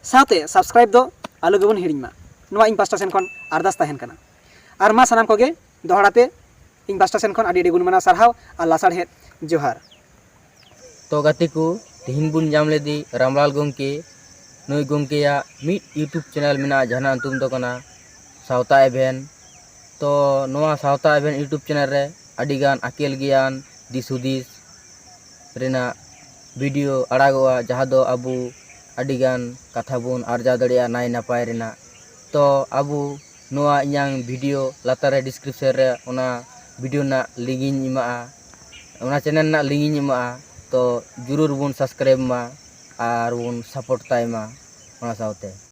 ᱥᱟᱶᱛᱮ subscribe ᱫᱚ ᱟᱞᱚ ᱜᱮᱵᱚᱱ ᱦᱤᱲᱤᱧ ᱢᱟ, ᱱᱚᱣᱟ ᱤᱧ ᱯᱟᱥᱴᱟ ᱥᱮᱱ ᱠᱷᱚᱱ ᱟᱨᱫᱟᱥ ᱛᱟᱦᱮᱱ ᱠᱟᱱᱟ᱾ ᱟᱨ ᱢᱟ ᱥᱟᱱᱟᱢ ᱠᱚᱜᱮ ᱫᱚᱦᱲᱟ ᱛᱮ ᱤᱧ ᱯᱟᱥᱴᱟ ᱥᱮᱱ ᱠᱷᱚᱱ ᱟᱹᱰᱤ ᱟᱹᱰᱤ ᱜᱩᱱ ᱢᱟᱱᱟᱣ ᱥᱟᱨᱦᱟᱣ ᱟᱨ ᱞᱟᱥᱟᱲᱦᱮᱫ ᱡᱚᱦᱟᱨ᱾ ᱛᱚ ᱜᱟᱛᱮ ᱠᱚ, ᱛᱤᱦᱤᱧ ᱵᱚᱱ ᱧᱟᱢ ᱞᱮᱫᱮ ᱨᱟᱢᱞᱟᱞ ᱜᱚᱢᱠᱮ᱾ ᱱᱩᱭ ᱜᱚᱢᱠᱮᱭᱟᱜ ᱢᱤᱫ YouTube channel ᱢᱮᱱᱟᱜᱼᱟ, ᱡᱟᱦᱟᱸ ᱧᱩᱛᱩᱢ ᱫᱚ ᱠᱟᱱᱟ ᱥᱟᱶᱛᱟ ᱮᱵᱷᱮᱱ᱾ ᱛᱚ ᱱᱚᱣᱟ ᱥᱟᱶᱛᱟ ᱮᱵᱷᱮᱱ YouTube channel ᱨᱮ ᱟᱹᱰᱤᱜᱟᱱ ᱟᱹᱠᱤᱞ ᱜᱮᱭᱟᱱ, ᱫᱤᱥ ᱦᱩᱫᱤᱥ ᱨᱮᱱᱟᱜ video ᱟᱲᱟᱜᱚᱜᱼᱟ, ᱡᱟᱦᱟᱸ ᱫᱚ ᱟᱵᱚ ᱟᱹᱰᱤᱜᱟᱱ ᱠᱟᱛᱷᱟ ᱵᱚᱱ ᱟᱨᱡᱟᱣ ᱫᱟᱲᱮᱭᱟᱜᱼᱟ ᱱᱟᱭ ᱱᱟᱯᱟᱭ ᱨᱮᱱᱟᱜ᱾ ᱛᱚ ᱟᱵᱚ ᱱᱚᱣᱟ ᱤᱧᱟᱹᱝ video ᱞᱟᱛᱟᱨ ᱨᱮ description ᱨᱮ ᱚᱱᱟ video ᱨᱮᱱᱟᱜ link ᱤᱧ ᱮᱢᱟᱜᱼᱟ, ᱚᱱᱟ channel ᱨᱮᱱᱟᱜ link ᱤᱧ ᱮᱢᱟᱜᱼᱟ᱾ ᱛᱚ ᱡᱚᱨᱩᱨ ᱵᱚᱱ subscribe ᱢᱟ ᱟᱨ ᱵᱚᱱ support ᱛᱟᱭ ᱢᱟ ᱚᱱᱟ ᱥᱟᱶᱛᱮ᱾